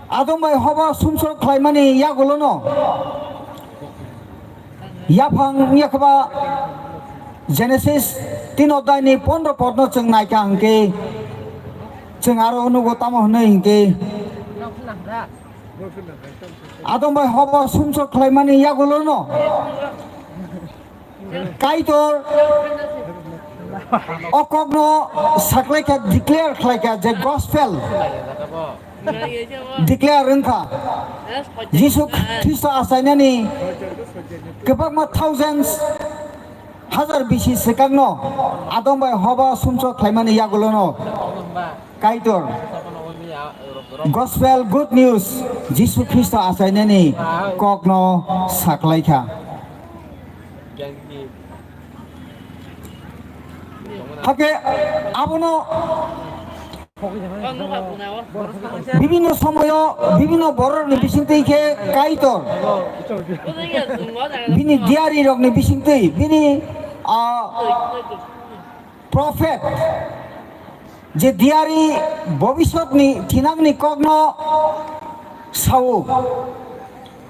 Adam bai Hoba sumsok khlaimani yagulono yaphang wngya khe ba Genesis tin odhyayni pondro podno chwng naikha hwnkhe chwng aro nugo tamo hwnwi hwnkhe Adam bai Hoba sumsok khlaimani yagulono Kaitor o kokno saklaikha, declare khlaikha je gospel declare wngkha. Jisu Khristo achainani kwbangma thousands, hazar bisi swkangno Adam bai Hoba sumsok khlaimani yagulono Kaitor gospel good news Jisu Khristo achainani kokno saklaikha. Hakhe abono bibinno somoyo bibinno bororokni bisingtwi khe Kaitor bini diarirokni bisingtwi bini, ah, prophet je diari bobiswtni thinangni kokno sao.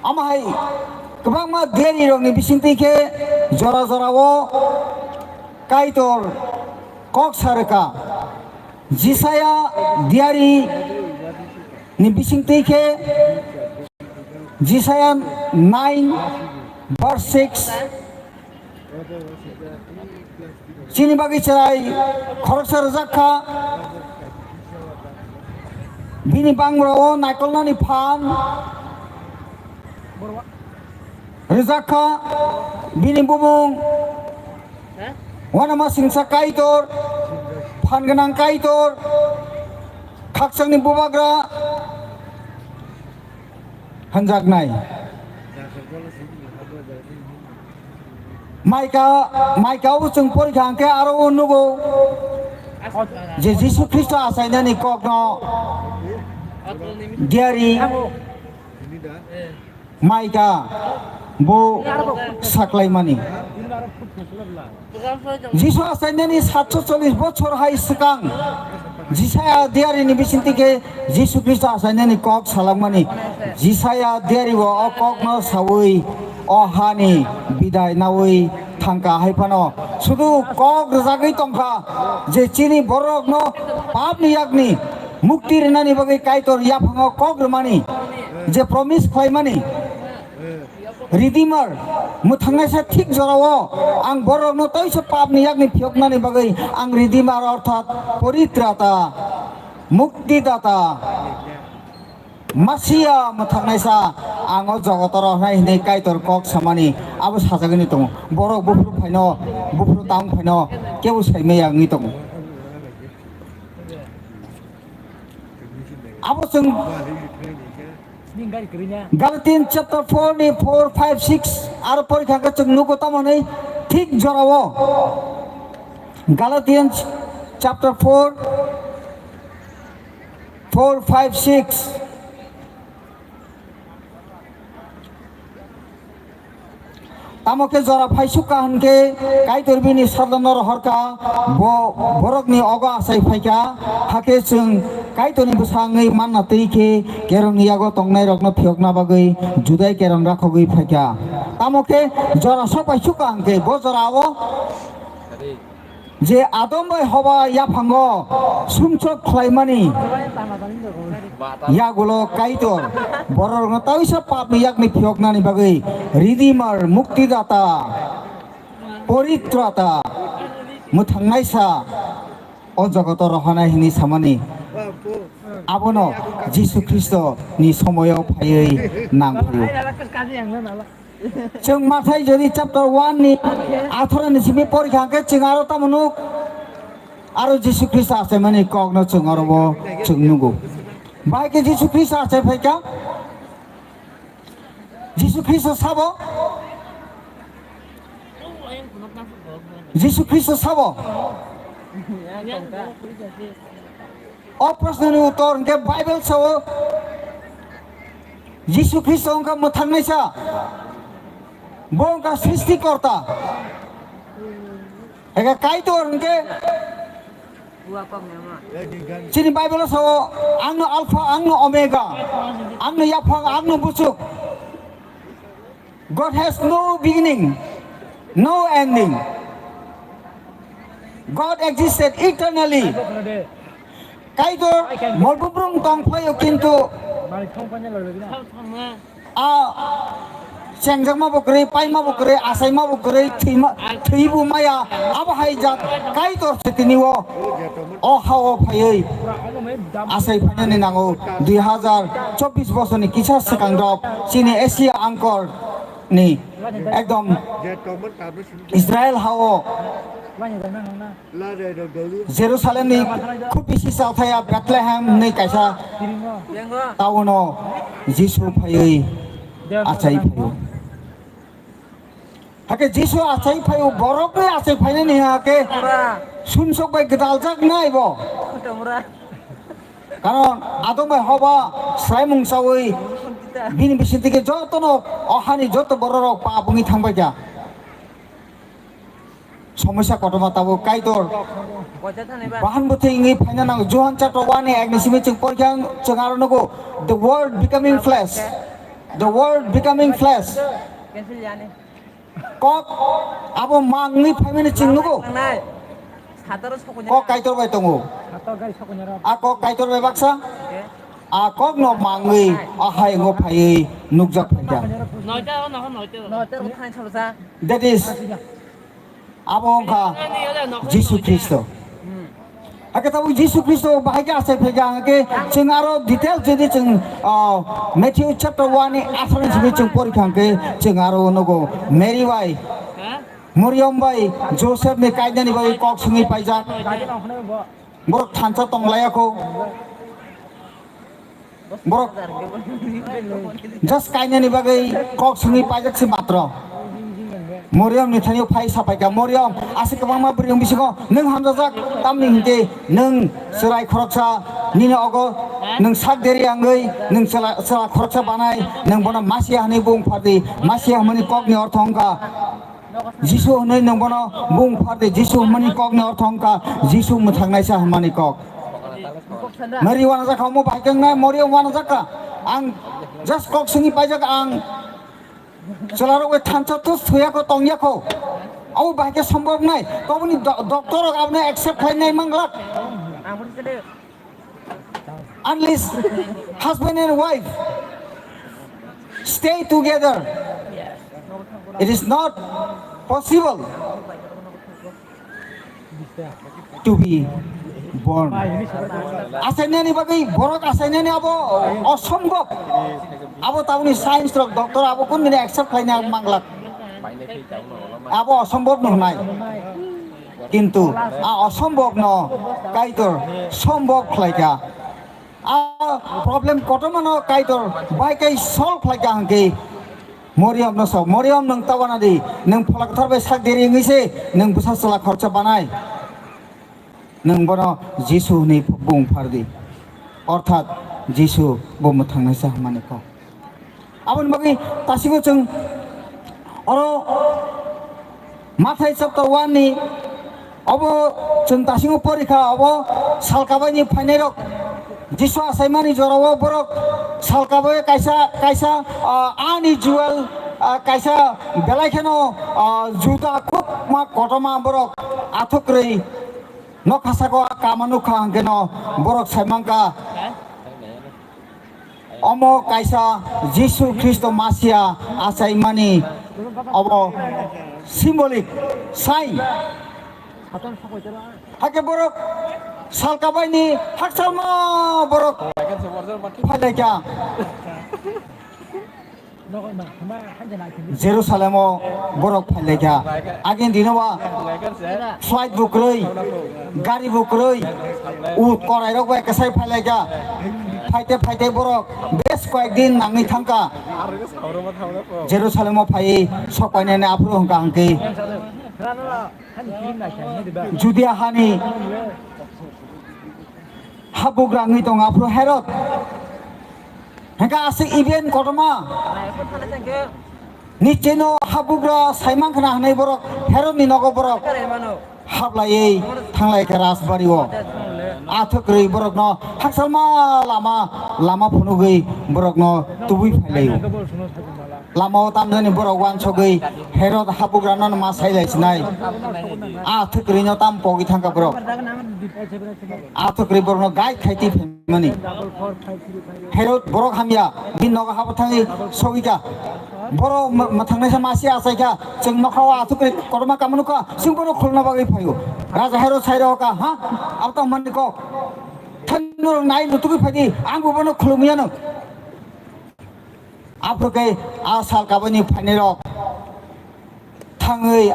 Amo hai kwbangma diarirokni bisingtwi khe jora jorao Kaitor kok sa rwkha. Jisaya diari ni bisingtwi khe Jisaya nine verse six. Chini bagwi chwrai khoroksa rwjak kha. Bini bangrao naikolnani phan rwjak kha. Bini bumung Wanama singsa Kaitor, phan gwnang Kaitor, khakchangni bubagra hwnjaknai. Maika, Maika o chwng porikha hwnkhe aro o nugo je Jisu Khristo achainani kokno diari Maika bo saklaimani. Jisu achainani satso chollish bochor hai swkang Jisaya diarini bisingtwi khe Jisu Khristo achainani kok salakmani. Jisaya diari o, o kokno sawi o hani bidai nawi thangkha hai phano sudu kok rwjagwi tongkha je chini borokno papni yakni mukti rwnani bagwi Kaitor yaphango kok rwmani je promise khlaimani. Redeemer, mwthangnaisa thik jorao ang borokno toisa papni yakni phiyoknani bagwi ang Redeemer orthat Poritrata, Muktidata, Masiya mwthangnaisa ang o jogoto rohnai hwnwi Kaitor kok samani abo sajagwi tongo. Borok buphuru phaino, buphuru tang phaino kebo saimaya wngwi tongo. Abo chwng Galatians chapter four ni four, five, six aro porikha khe chwng nugo tamo hwnwi thik jorao. Galatians chapter four, four, five, six. Tamo khe jora phaisuk kha hwn khe Kaitor bini sadlano rohor kha, bo borokni ogo achai phai kha. Hakhe chwng Kaitorni bwsa wngwi manna twi khe kerongni yago tongnairokno phiyokna bagwi Judai kerong rakhogwi phai kha. Tamo khe jora sok phaisuk kha hwn khe bo jorao je Adam bai Hoba yaphango sumsok khlaimani yagulo Kaitor bororokno taisa papni yakni phiyoknani bagwi Redeemer, Muktidata, Poritrata, mwthangnaisa o jogoto rohonai hwnwi samani. Abono Jisu Khristo ni somoyo phaiwi nang phaiwi. Chwng Mathai jodi chapter one ni atharo ni simi porikha hwnkhe chwng aro tamo nuk, aro Jisu Khristo achaimani kokno chwng oro bo chwng nugo. Bahai khe Jisu Khristo achai phaikha, Jisu Khristo sabo, Jisu Khristo sabo. O proshno ni uttor hwnkhe Bible sao, Jisu Khristo wngkha mwthangnaisa, bo wngkha srishti korta. Ega Kaitor hwnkhe chini Bible o sao, "Angno Alpha, angno Omega, angno yaphang, angno buchuk." God has no beginning, no ending. God existed eternally. Kaitor molbubrung tong phaio, kintu a chengjakma bo kwrwi, paima bo kwrwi, achaima bo kwrwi, thwima, thwibo maya, abo hai jat Kaitor se tini o, o ha-o phaiwi achai phainani nango. Dui hazar chobbish bosorni kisa swkang rok chini Asia Angkor ni ekdom Israel ha-o Jerusalemni khub bisi chathaya Bethlehem hinwi kaisa town o Jisu phaiwi achai phaio. Hakhe Jisu achai phaio, borokni achai phainani hakhe sumsok bai gwdaljak nai bo. Karon adong bai hoba swraimung chawi bini bisingtwi khe jotono o hani joto bororok pap wngwi thangbai kha. Somosya kotorma tabuk Kaitor bahan bwthwi wngwi phaina nango. Johan chapter one ni ek ni simi chwng porikha, chwng aro nugo, "The word becoming flesh." The word becoming flesh. Kok abo mang wngwi phaimani chwng nugo. Kok Kaitor bai tongo. A kok Kaitor bai baksa. A kokno mangwi a hayungo phaiwi nukjak phaikha. That is, abo wngkha Jisu Khristo. Hakhe tabuk Jisu Khristo bahai khe achai phaikha, hwnkhe chwng aro detail jodi chwng, ah, Matthew chapter one ni atharo ni simi chwng porikha, hwnkhe chwng aro nugo Mary bai, Moriam bai Joseph ni kainani bai kok swngwi paijak. Borok thansa tong laiya kho. Borok just kainani bagwi kok swngwi paijak se matro. Moriam ni thani phai sapaikha, "Moriam, aswk kwbangma bwrwi wng bisingo nwng hamjajak, tamni hinkhe nwng chwrai khoroksa nini ogo nwng sak deri wngwi nwng chwla, chwla khoroksa banai, nwng bono Masia hwnwi bung phardi." Masia hwnmani kokni ortho wngkha Jisu hwnwi nwng bono bung phardi, Jisu hwnmani kokni ortho wngkha Jisu mwthangnaisa hwnmani kok. Mary uanajak kha, omo bahai khe wngnai, Moriam uanajak kha. Ang just kok swngwi paijak, ang chwlarok bai thansa to thwiya kho, tongya kho. Abo bahai khe sombhob nai. Toboni do-, doctor rok abono accept khlai nai manglak. Unless husband and wife stay together, it is not possible to be born. Achainani bagwi borok achainani abo osombob. Abo tamoni science rok, doctor abo kun dini accept khlaina manglak. Abo osombob no hwnai. Kintu a osombob no Kaitor sombob khlaikha. A problem kotorma no Kaitor bai kai solve khlaikha hwnkhe Moriam no sok. Moriam, nwng ta uanadi, nwng Phola Kwthar bai sak deri wngwi se nwng bwsa chwla khoroksa banai. Nwng bono Jisu hwnwi bung phardi. Orthat Jisu bo mwthangnaisa hwnmani kok. Aboni bagwi tasingo chwng oro Mathai chapter one ni obo chwng tasingo porikha, obo salkabaini phainairok, Jisu achaimani jorao borok salkabai kaisa, kaisa, ah, ani Joel, ah, kaisa belai kheno, ah, Juda khub ma kotorma borok athuk rwi nokha saka o kama nukha hwnkhe no borok sai mankha. Omo kaisa Jisu Khristo Masia achaimani obo symbolic sign. Hakhe borok salkabaini hakchalma borok phailaikha. Jerusalemo borok phailaikha. Agini dino ba flight bo kwrwi, gari bo kwrwi, ut korai rok bai kwsai phailaikha. Phaite phaite borok bes koyek din nangwi thangkha Jerusalemo phaiwi sok painani aphuru hwnkha hwnkhe Judia hani habugra wngwi tongo aphuru Herod. Hwnkhe aswk event kotorma. Nicheno habugra saiman khna hwnwi borok Herodni nogo borok. hablaiwi thanglai kha rajbari o. A thwkrwi borokno hakchalma lama, lama phunugwi borokno tubui phailaio. Lamao tamjani borok uansugwi Herod habugrano ma sailai sinai. A thwkrwino tam pogwi thangkha borok. A thwkrwi borokno guide khai twi phaimani. Herod borok hamya, bini nogo habo thangwi sogwi kha. Borok ma-, mwthangnaisa masi achaikha, chwng nokha o a thwkrwi kotorma kamo nukha, chwng bono khulna bagwi phaio. Raja Herod sai rw kha, ha? Abo tong manni kok. Thani norok nai lutugwi phaidi, ang bo bono khulumyano. Aphuru khe a sal kabani phainairok thangwi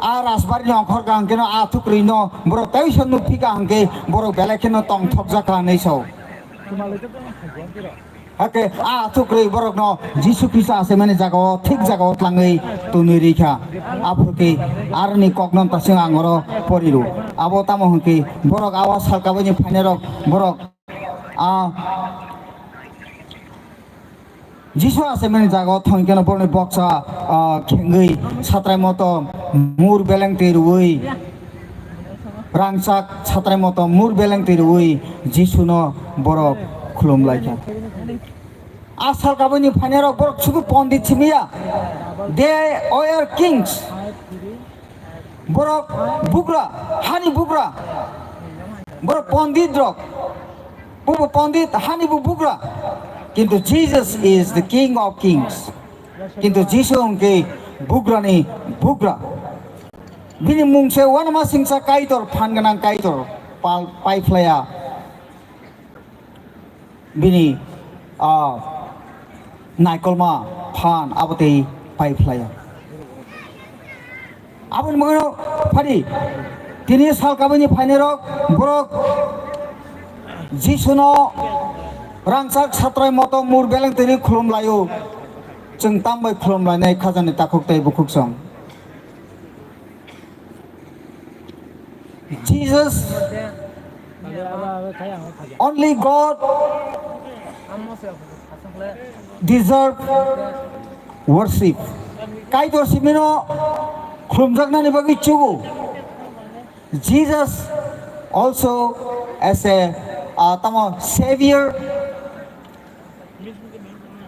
a rajbari ni ongkhor kaham kheno a thwkrwi no borok teisa nukphi kaham khe borok belai kheno tongthokjak kha hinwi sao. Hakhe a thwkrwi borokno Jisu Khristo achaimani jagao thik jagao tlangwi tonwi rikha. Aphuru khe aroni kokno tasing ang oro poriru. Abo tamo hwnkhe borok a sal kabani phainairok borok a Jisu achaimani jagao thangwi kheno borokni boksa, ah, khengwi satrai motom mur beleng twi rwui, rangchak satrai motom mur beleng twi rwui Jisuno borok khulum lai kha. A sal kabani phainairok borok sudu pondit simi ya, they were kings. Borok bugra, hani bugra. Borok pondit rok. Bubo pondit, hani bo bugra. Kintu Jesus is the King of Kings. Kintu Jisu hwnkhe bugrani bugra. Bini mung se uanama singcha Kaitor, phan gwnang Kaitor, pal-, pai phlaiya. Bini, ah, naikolma phan abo tei pai phlaiya. Aboni bagwino phadi tini sal kabani phainairok borok Jisuno rangchak satrai motom mur beleng twi khulum laio. Chwng tambai khulum lainai khajani takhuk tei bukhuk song. Jesus, only God deserve worship. Kaitor simino khulumjaknani bagwi chugo. Jesus also as a, uh, tamo savior,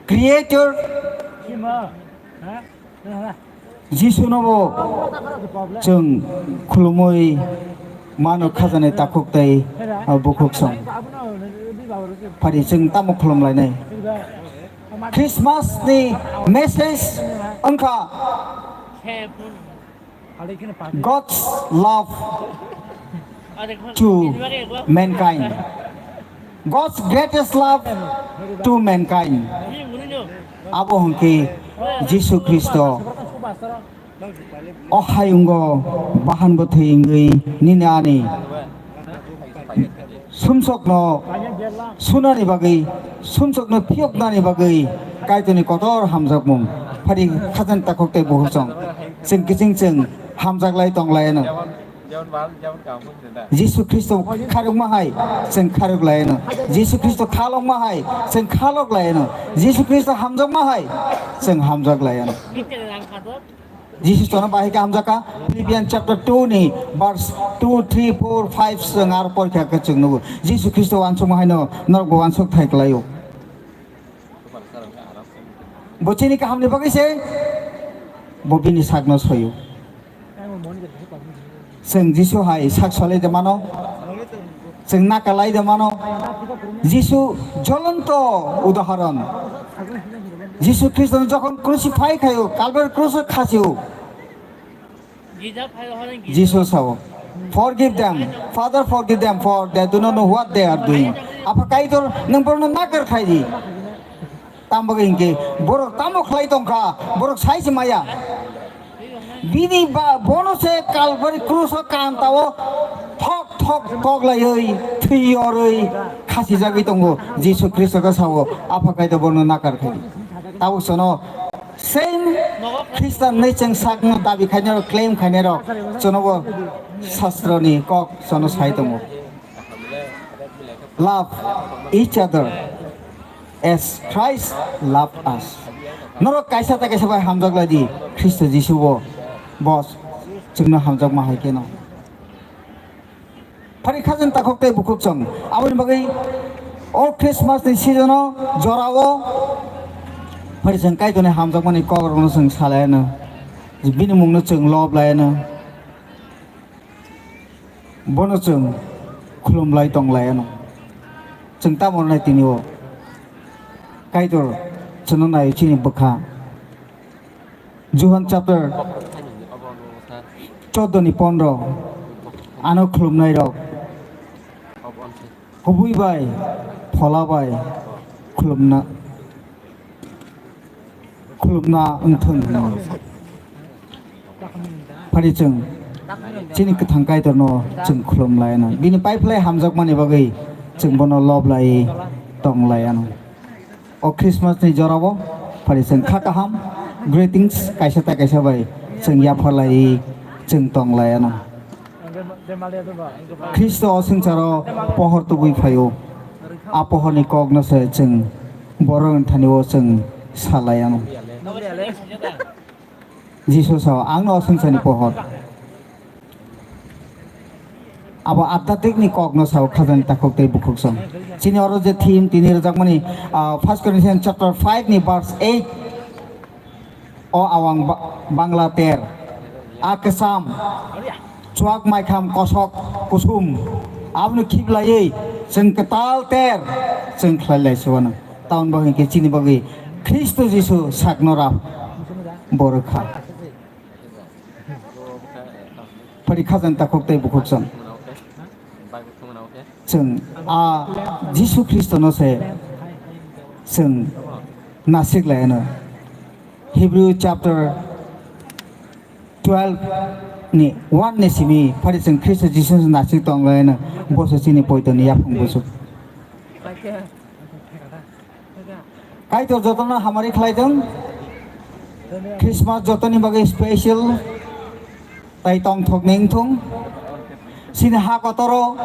creator, Jisunobo chwng khulumui mano khajani takhuk tei, uh, bukhuk song. Phari chwng tamo khulum lainai. Christmas ni message wngkha God's love to mankind. God's greatest love to mankind. Abo hwnkhe Jisu Khristo o hayungo bahan bwthwi wngwi nini ani sumsokno sunani bagwi, sumsokno phiyoknani bagwi Kaitorni kotor hamjakmung phari khajani takhuk tei bukhuk song. Chwng kiching chwng hamjak lai tong lai ano. Jisu Khristo kharokma hai chwng kharok lai ano. Jisu Khristo khalokma hai chwng khalok lai ano. Jisu Khristo hamjakma hai chwng hamjak lai ano. Jisu chwngno bahai khe hamjakha. Philippians chapter two ni verse two, three, four, five chwng aro porikha khe chwng nugo. Jisu Khristo uansukma haino norokbo uansuk thai kwlaio. Bo chini kahamni bagwi se bo bini sakno soyo. Chwng Jisu hai sak solai de mano. Chwng nakalai de mano. Jisu jolonto udahoron. Jisu Khristo jokhon crucify khayo, Calvary cross o khachio. Jisu sao, "Forgive them, Father, forgive them, for they do not know what they are doing." Apha Kaitor, nwng borokno nakar khai di. Tamo hwnkhe borok tamo khlai tongkha, borok sai se maya. Bini ba bono se Calvary cross o kanta o thok thok thok laiwi thwi yorwi khasijagwi tongo. Jisu Khristo khe sao, "Apha Kaitor, borokno nakar khai di." Tabuk sono same Christian hinwi chwng sakno dabi khainai rok, claim khainai rok, chwngno bo Shastro ni kok chwngno sai tongo. Love each other as Christ loved us. Norok kaisa ta kaisa bai hamjak lai di, Khristo Jisu bo, bo chwngno hamjakma hai kheno. Phari khajani takhuk tei bukhuk chwng. Aboni bagwi o Christmas ni season o, jora o, phari chwng Kaitorni hamjakmani kok rokno chwng salai ano. Bini mungno chwng lob lai ano. Bono chwng khulum lai tong lai ano. Chwng tamo rwnai tini o. Kaitor chwngno nai chini bwkha. Johan chapter choddo ni pondro. Ano khulumnai rok kubui bai, phola bai khulumna, khulumna wngthung hwnwi. Phari chwng chini kwthang Kaitorno chwng khulum lai ano. Bini paiphlai hamjakmani bagwi chwng bono lob lai tong lai ano. O Christmas ni jora o phari chwng kha kaham greetings kaisa ta kaisa bai chwng yaphar lai chwng tong lai ano. Khristo o swngcharo pohor tubui phaio. A pohor ni kok no se chwng borok ni thani o chwng sa lai ano. Jisu sao, "Ang no swngchar ni pohor." Abo adhyatmik ni kok no sao, khajani takhuk tei bukhuk song. Chini oro je theme tini rwjakmani, ah, First Corinthians chapter five ni verse eight. O awang ba-, bangla ter. A kwcham, chuak maikham kosok kusum. Abono khiblaiwi chwng kwtal ter chwng khlai lai se uanw. Tamoni bagwi hwnkhe chini bagwi Khristo Jisu sakno rap bo rwkha. Phari khajani takhuk tei bukhuk song. Chwng a Jisu Khristono se chwng nasik lai ano. Hebrew chapter twelve ni one ni simi phari chwng Khristo Jisu nasik tong lai ano. Bo se chini poito ni yaphang busuk. Kaitor jotono hamari khlai thung. Christmas jotoni bagwi special tai tongthok ni wngthung. Chini ha kotoro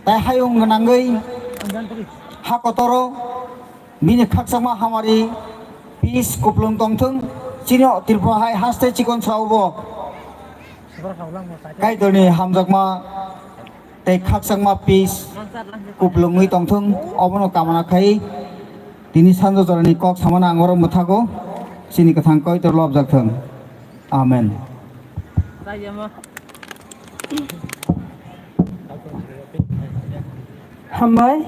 tai hayung gwnangwi ha kotoro bini khakchangma hamari peace kuplung tongthung. Chini o Tripura hai haste chikon sao bo Kaitorni hamjakma tei khakchangma peace kuplungwi tongthung, obono kamana khai tini sanjo jorani kok samano ang oro mwthago, chini kwthang Kaitor lobjak thung. Amen. Hambai,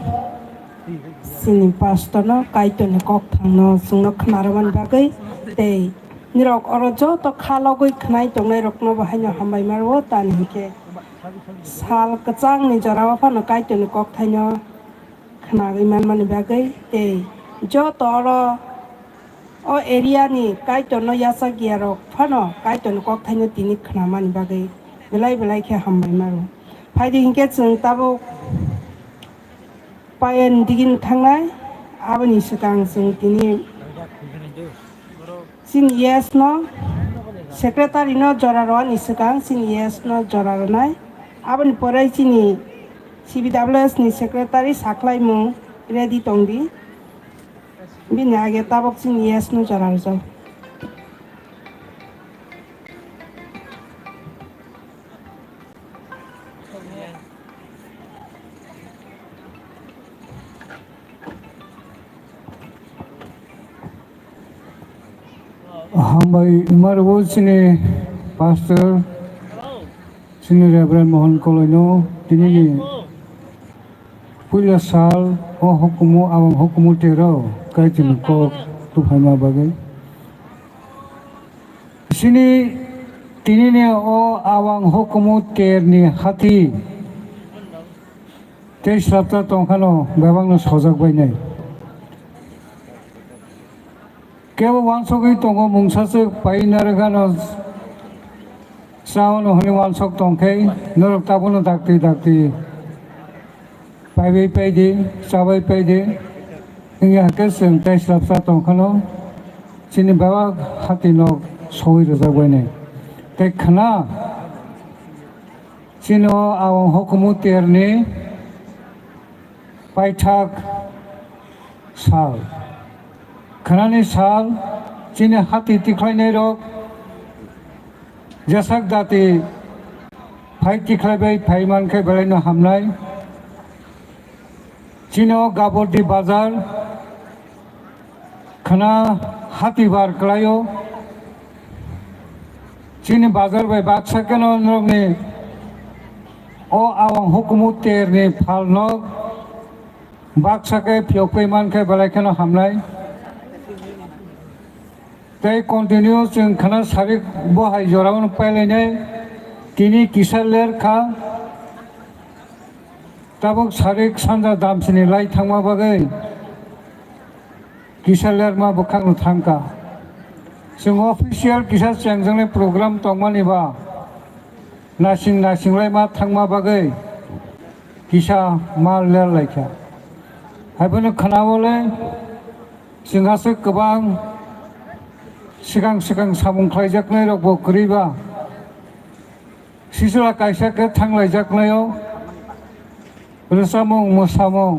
chini pastor no Kaitor ni kok thang no chwngno khna rwmani bagwi tei nirok oro joto kha logwi khnai tongnai rok no bo haino hambai ma rwo tani hinkhe. Sal kwchangni jorao phano Kaitorni kokthaino khnagwi manmani bagwi tei joto oro o area ni Kaitorno yachak ya rok phano Kaitorni kokthaino tini khnamani bagwi belai belai khe hambai mano. Phaidi hinkhe chwng tabuk Payan digini thangnai, aboni swkang chwng tini chini yes no secretary no jora rwani swkang chini yes no jora rwnai. Aboni pore chini C B W S ni secretary saklaimung ready tongdi. Bini age tabok chini yes no jora rwjak. Hambai wngmarwo chini pastor, chini Reverend Mohan Koloino, tinini puila sal o hukumu, abang hukumu tero, kaichini kok tuphaima bagwi. Chini tinini o awang hukumu terni hati tei swlapta tongkhano bebakno sojak bainai. Kebo wansogwi tongo mungsa se pai narwgano chaono hwnwi wansok tongkhe norok tabukno dakti dakti. Paibai paidi, chabai paidi, wngya hake chwng tei swlapsa tongkhano chini bebak hati nok sogwi rwjak bainai. Tei khna chini o awang hukumu terni paithak sal. Khnani sal chini hati tikhlainairok jesak dati phai tikhlai bai phai man khe belai no hamnai. Chini o Gabordi bazar khna hati bar kwlaio. Chini bazar bai baksa kheno norokni o awang hukumu terni phalno baksa khe phiyokwi man khe belai kheno hamnai. Tei continue chwng khna sarik bo hai jorao no pailainai. Tini kisa ler kha. Tabuk sarik sanja damsini lai thangma bagwi kisa lerma bwkhakno thangkha. Chwng official kisa chengjaknai program tongmani ba nasing nasing lai ma thangma bagwi kisa ma ler laikha. Haiphano khwnao le chwng aswk kwbang swkang swkang samung khlaijaknai rokbo kwrwi ba. Sisla kaisa khe thanglaijaknaio rwchapmung mwsamung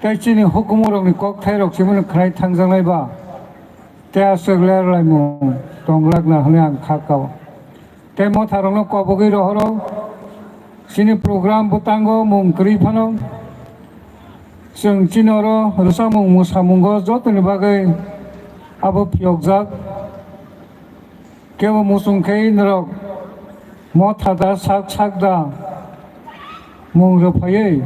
tei chini hukumu rokni kokthai rok chimano khwnai thangjaknai ba tei aswk lerlaimung tonglakna hwnwi ang kha kao. Tei motha rokno kobogwi rohoro chini program bwtango mung kwrwi phano chwng chini oro rwchapmung mwsamungo jotoni bagwi abo phiyokjak. Kebo muchung khe norok motha da sak sak da mung rwphaiwi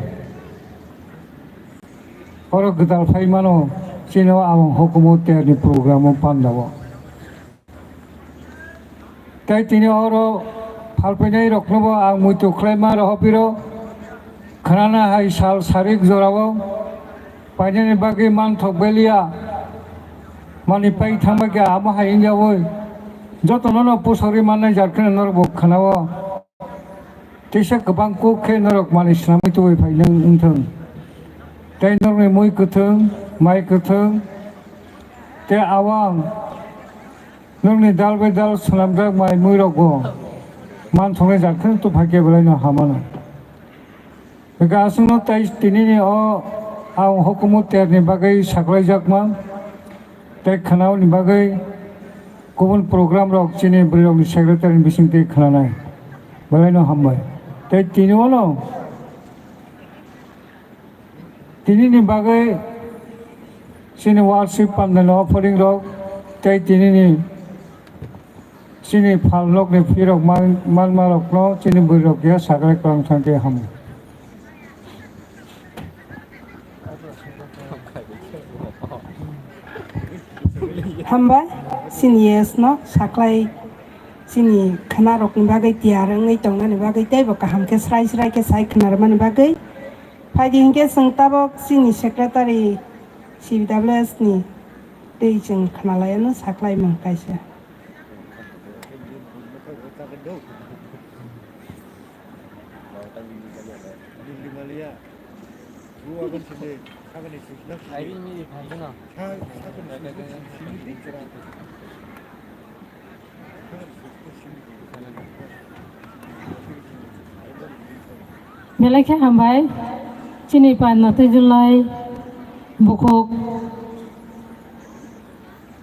oro gwdal phai mano chini o awang hukumu terni program o panda o. Tei tini oro phalphainai rokno bo ang muitu khlai ma rohopiro. Khnana hai sal sarik jorao painani bagwi manthok beliya. Mani pai thangma khe amo hai wngya oi. Jotono no pusori mannai jar kheno norok bo khnao. Teisa kwbang kuk khe norok mani swnamwi tubui phai nang wngthung. Tei norokni mui kwthwng, mai kwthwng, tei awang norokni dal bai dal swnamjak mai mui rokbo manthoknai jar kheno tubui phai khe belai no hamano. Hwnkhe aswkno tei tinini o ang hukumu terni bagwi saklaijakma tei khwnaoni bagwi kubun program rok chini bwrwi rokni secretary ni bisingtwi khwnanai belai no hambai. Tei tini ono tinini bagwi chini worship pandani offering rok tei tinini chini phalnokni phirok man-, manmarokno chini bwrwirok ya sakrai kwrwng thangkhe hamu. Hambai, chini yes no saklai chini khwnarokni bagwi tiyar wngwi tongnani bagwi teibo kaham khe srai srai khe sai khwnarwmani bagwi. Phaidi hinkhe chwng tabok chini secretary C W S ni tei chwng khwnalaiano saklaimung kaisa. Belai khe hambai, chini panna twijlai bukhuk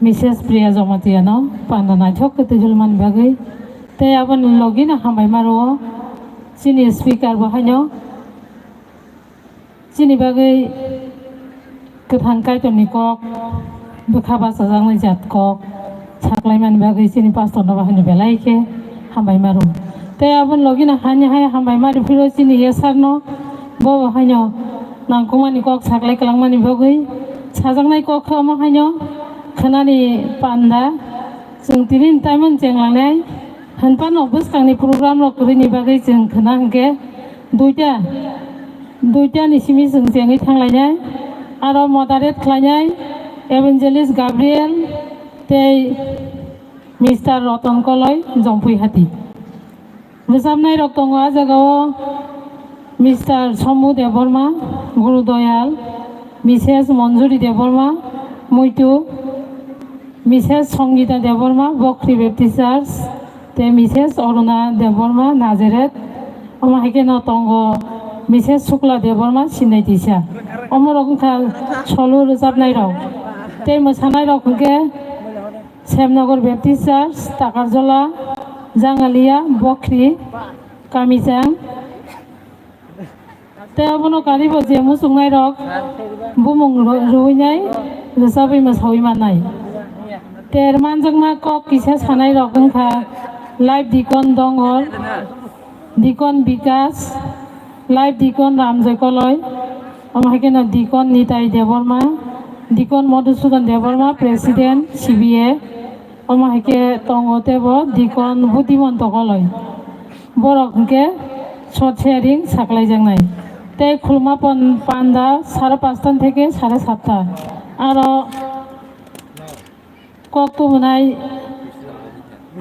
Missus Priya Jamatia no panda naithok khe twijlmani bagwi. Tei aboni logi no hambai ma rwo chini speaker bo haino. Chini bagwi kwthang Kaitorni kok, bwkha bachajaknai jat kok saklaimani bagwi chini pastor no bahai no belai khe hambai ma rwo. Tei aboni logi no hani hai hambai ma rw phiro chini yesar no, bo bo haino nangkukmani kok saklai kwlangmani bagwi. Sajaknai kok khe omo haino khwnani panda. Chwng tini ni taimon chenglangnai, hwnphano bwskangni program rok kwrwini bagwi chwng khwna hwnkhe duita, duita ni simi chwng chengwi thanglainai. Aro moderate khlainai Evangelist Gabriel tei Mister Roton Koloi, Jompui Hati. Rwchapnai rok tongo ah jagao Mister Somu Debbarma, Guru Doyal, Missus Manjuri Debbarma, Muitu, Missus Songita Debbarma, Bokhri Baptist Church, tei Missus Aruna Debbarma, Nazareth. Omo hai khe no tongo Missus Sukla Debbarma, Sinai Tisa. Omo rok wngkha solo rwchapnai rok. Tei mwsanai rok hwnkhe Semnagar Baptist Church, Takarjala, Jangalia, Bokhri, Kamisang. Tei abono karibo je muchungnairok bumung ro-, rwinai, rwchabwi mwsawi mannai. Ter manjakma kok kisa sanairok wngkha Life Deacon Dongor, Deacon Bikas, Life Deacon Ramjoy Koloi, omo hai kheno Deacon Nitai Debbarma, Deacon Madhusudan Debbarma, President C B A, omo hai khe tongo teibo Deacon Buddhimonto Koloi. Borok hwnkhe short sharing saklaijaknai. Tei khuluma pon-, panda sare pasta theke sare satta. Aro kok tubunai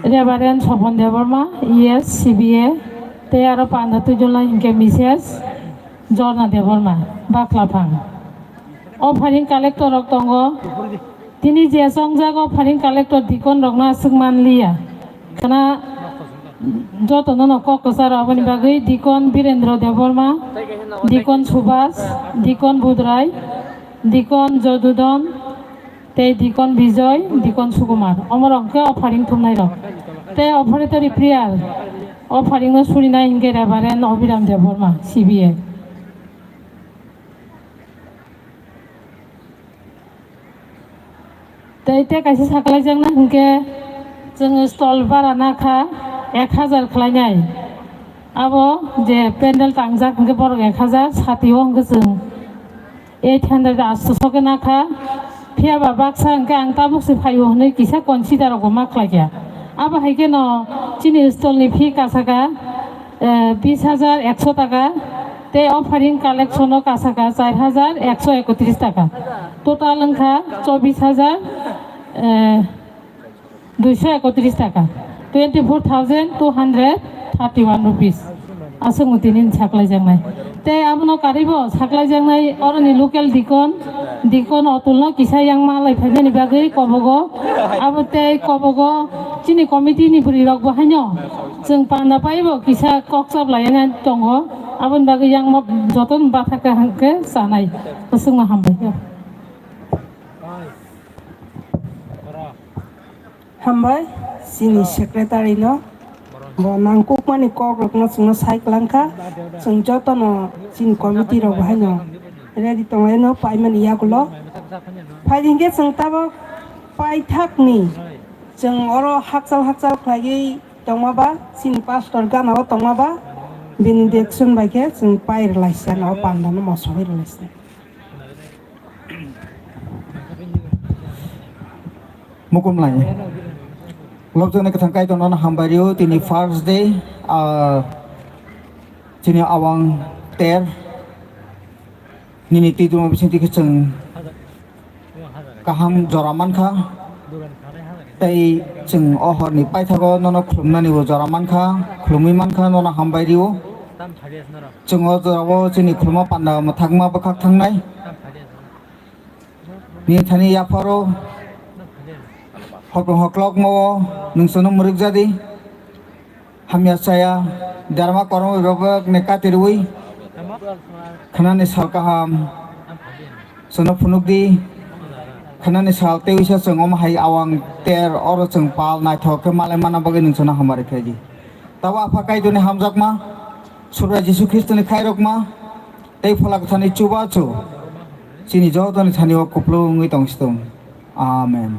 Reverend Sopon Debbarma, E S, C B A, tei aro panda twijolnai hwnkhe Missus Jorna Debbarma, Baklaphang. Offering collector rok tongo. Tini je chongjak offering collector deacon rokno aswk manliya. Khna jotono no kok kwcharo aboni bagwi Deacon Birendra Debbarma, Deacon Subhas, Deacon Budrai, Deacon Jodudon, tei Deacon Bijoy, Deacon Sukumar. Omorok khe offering thumnai rok. Tei offertory prayer, offering no surinai hinkhe Reverend Abhiram Debbarma, C B A. Tei, tei kaisa saklaijaknai hinkhe chwng stall bara nakha ek hazar khlainai. Abo je pendel tangjak hinkhe borok ek hazar, satio hinkhe chwng eight hundred asto soke nakha. Phiya ba baksa hinkhe ang tabuk se phaio hinwi kisa consider rokbo ma khlaikha. Abo hai kheno chini stall ni fee kasaka eh, bis hajar ekso taka, tei offering collection o kasaka char hajar ekso ekotris taka. Total wngkha chobis hajar, eh, duiso ekotris taka, twenty four thousand two hundred thirty one rupees. Aswk motini saklaijaknai. Tei abono karwibo saklaijaknai oroni local deacon, deacon Otulno kisa yang malai phaimani bagwi kobogo. Abo tei kobogo chini committee ni bwrwi rok bo haino. Chwng panda paibo kisa kok chap laina tongo, aboni bagwi yang ma joto ni bathaka hwnkhe chanai, aswkno hambai. Hambai chini secretary no, bo nangkukmani kok rokno chwngno sai kwlangkha, chwng jotono chini committee rok bo haino ready tonglaino paimani yagulo. Phai hinkhe chwng tabok paithakni chwng oro hakchal hakchal khlaiwi tongma ba, chini pastor gana o tongma ba, bini direction bai khe chwng pai rwlaisya, o panda no mosogwi rwlaisya. Mukumlai. Lobjaknai kwthang Kaitorno hambai rio, tini first day, ah, chini awang ter. Nini twi duma bisingtwi khe chwng kaham jora mankha, tei chwng o horni paithago nono khulumnanibo jora mankha, khulumwi mankha, nono hambai rio. Chwng o jorao chini khuluma panda mwthangma bwkhak thangnai. Nini thani yapharo hokong hoklokma o nwng chwngno mwrwkjadi. Hamya chaya, derma kormo bebak ne katirwi. Khanani sal kaham. Sono phunukdi. Khanani sal tei wisa chwng omo hai awang ter oro chwng pal naithok khe malai mana bagwi nwng sono hamari khaidi. Tabo Apha Kaitorni hamjakma, Subrai Jisu Khristoni khairokma, tei Phola Kwthani chubachu chini jotoni thani o kupulung wngwi tongsitung. Amen.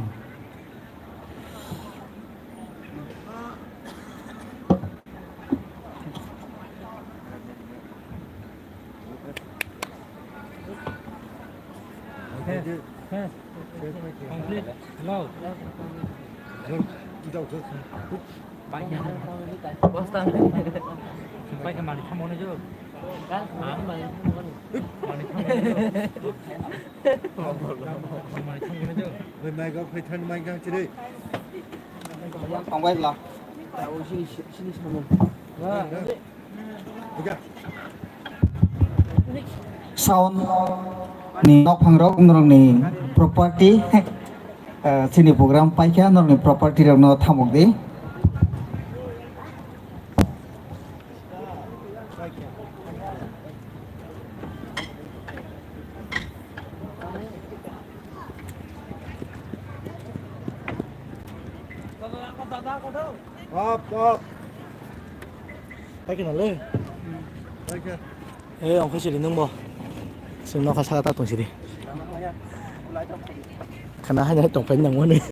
Tongbai bla. Sound ni nokphang rok norokni property, eh, chini program paikha norokni property rokno thamok di. Off, off. Hai khna le. Eh, ongkha siri nung bo. Sing nokha saka ta tong siri. Khana hai hai tong pai nang mani.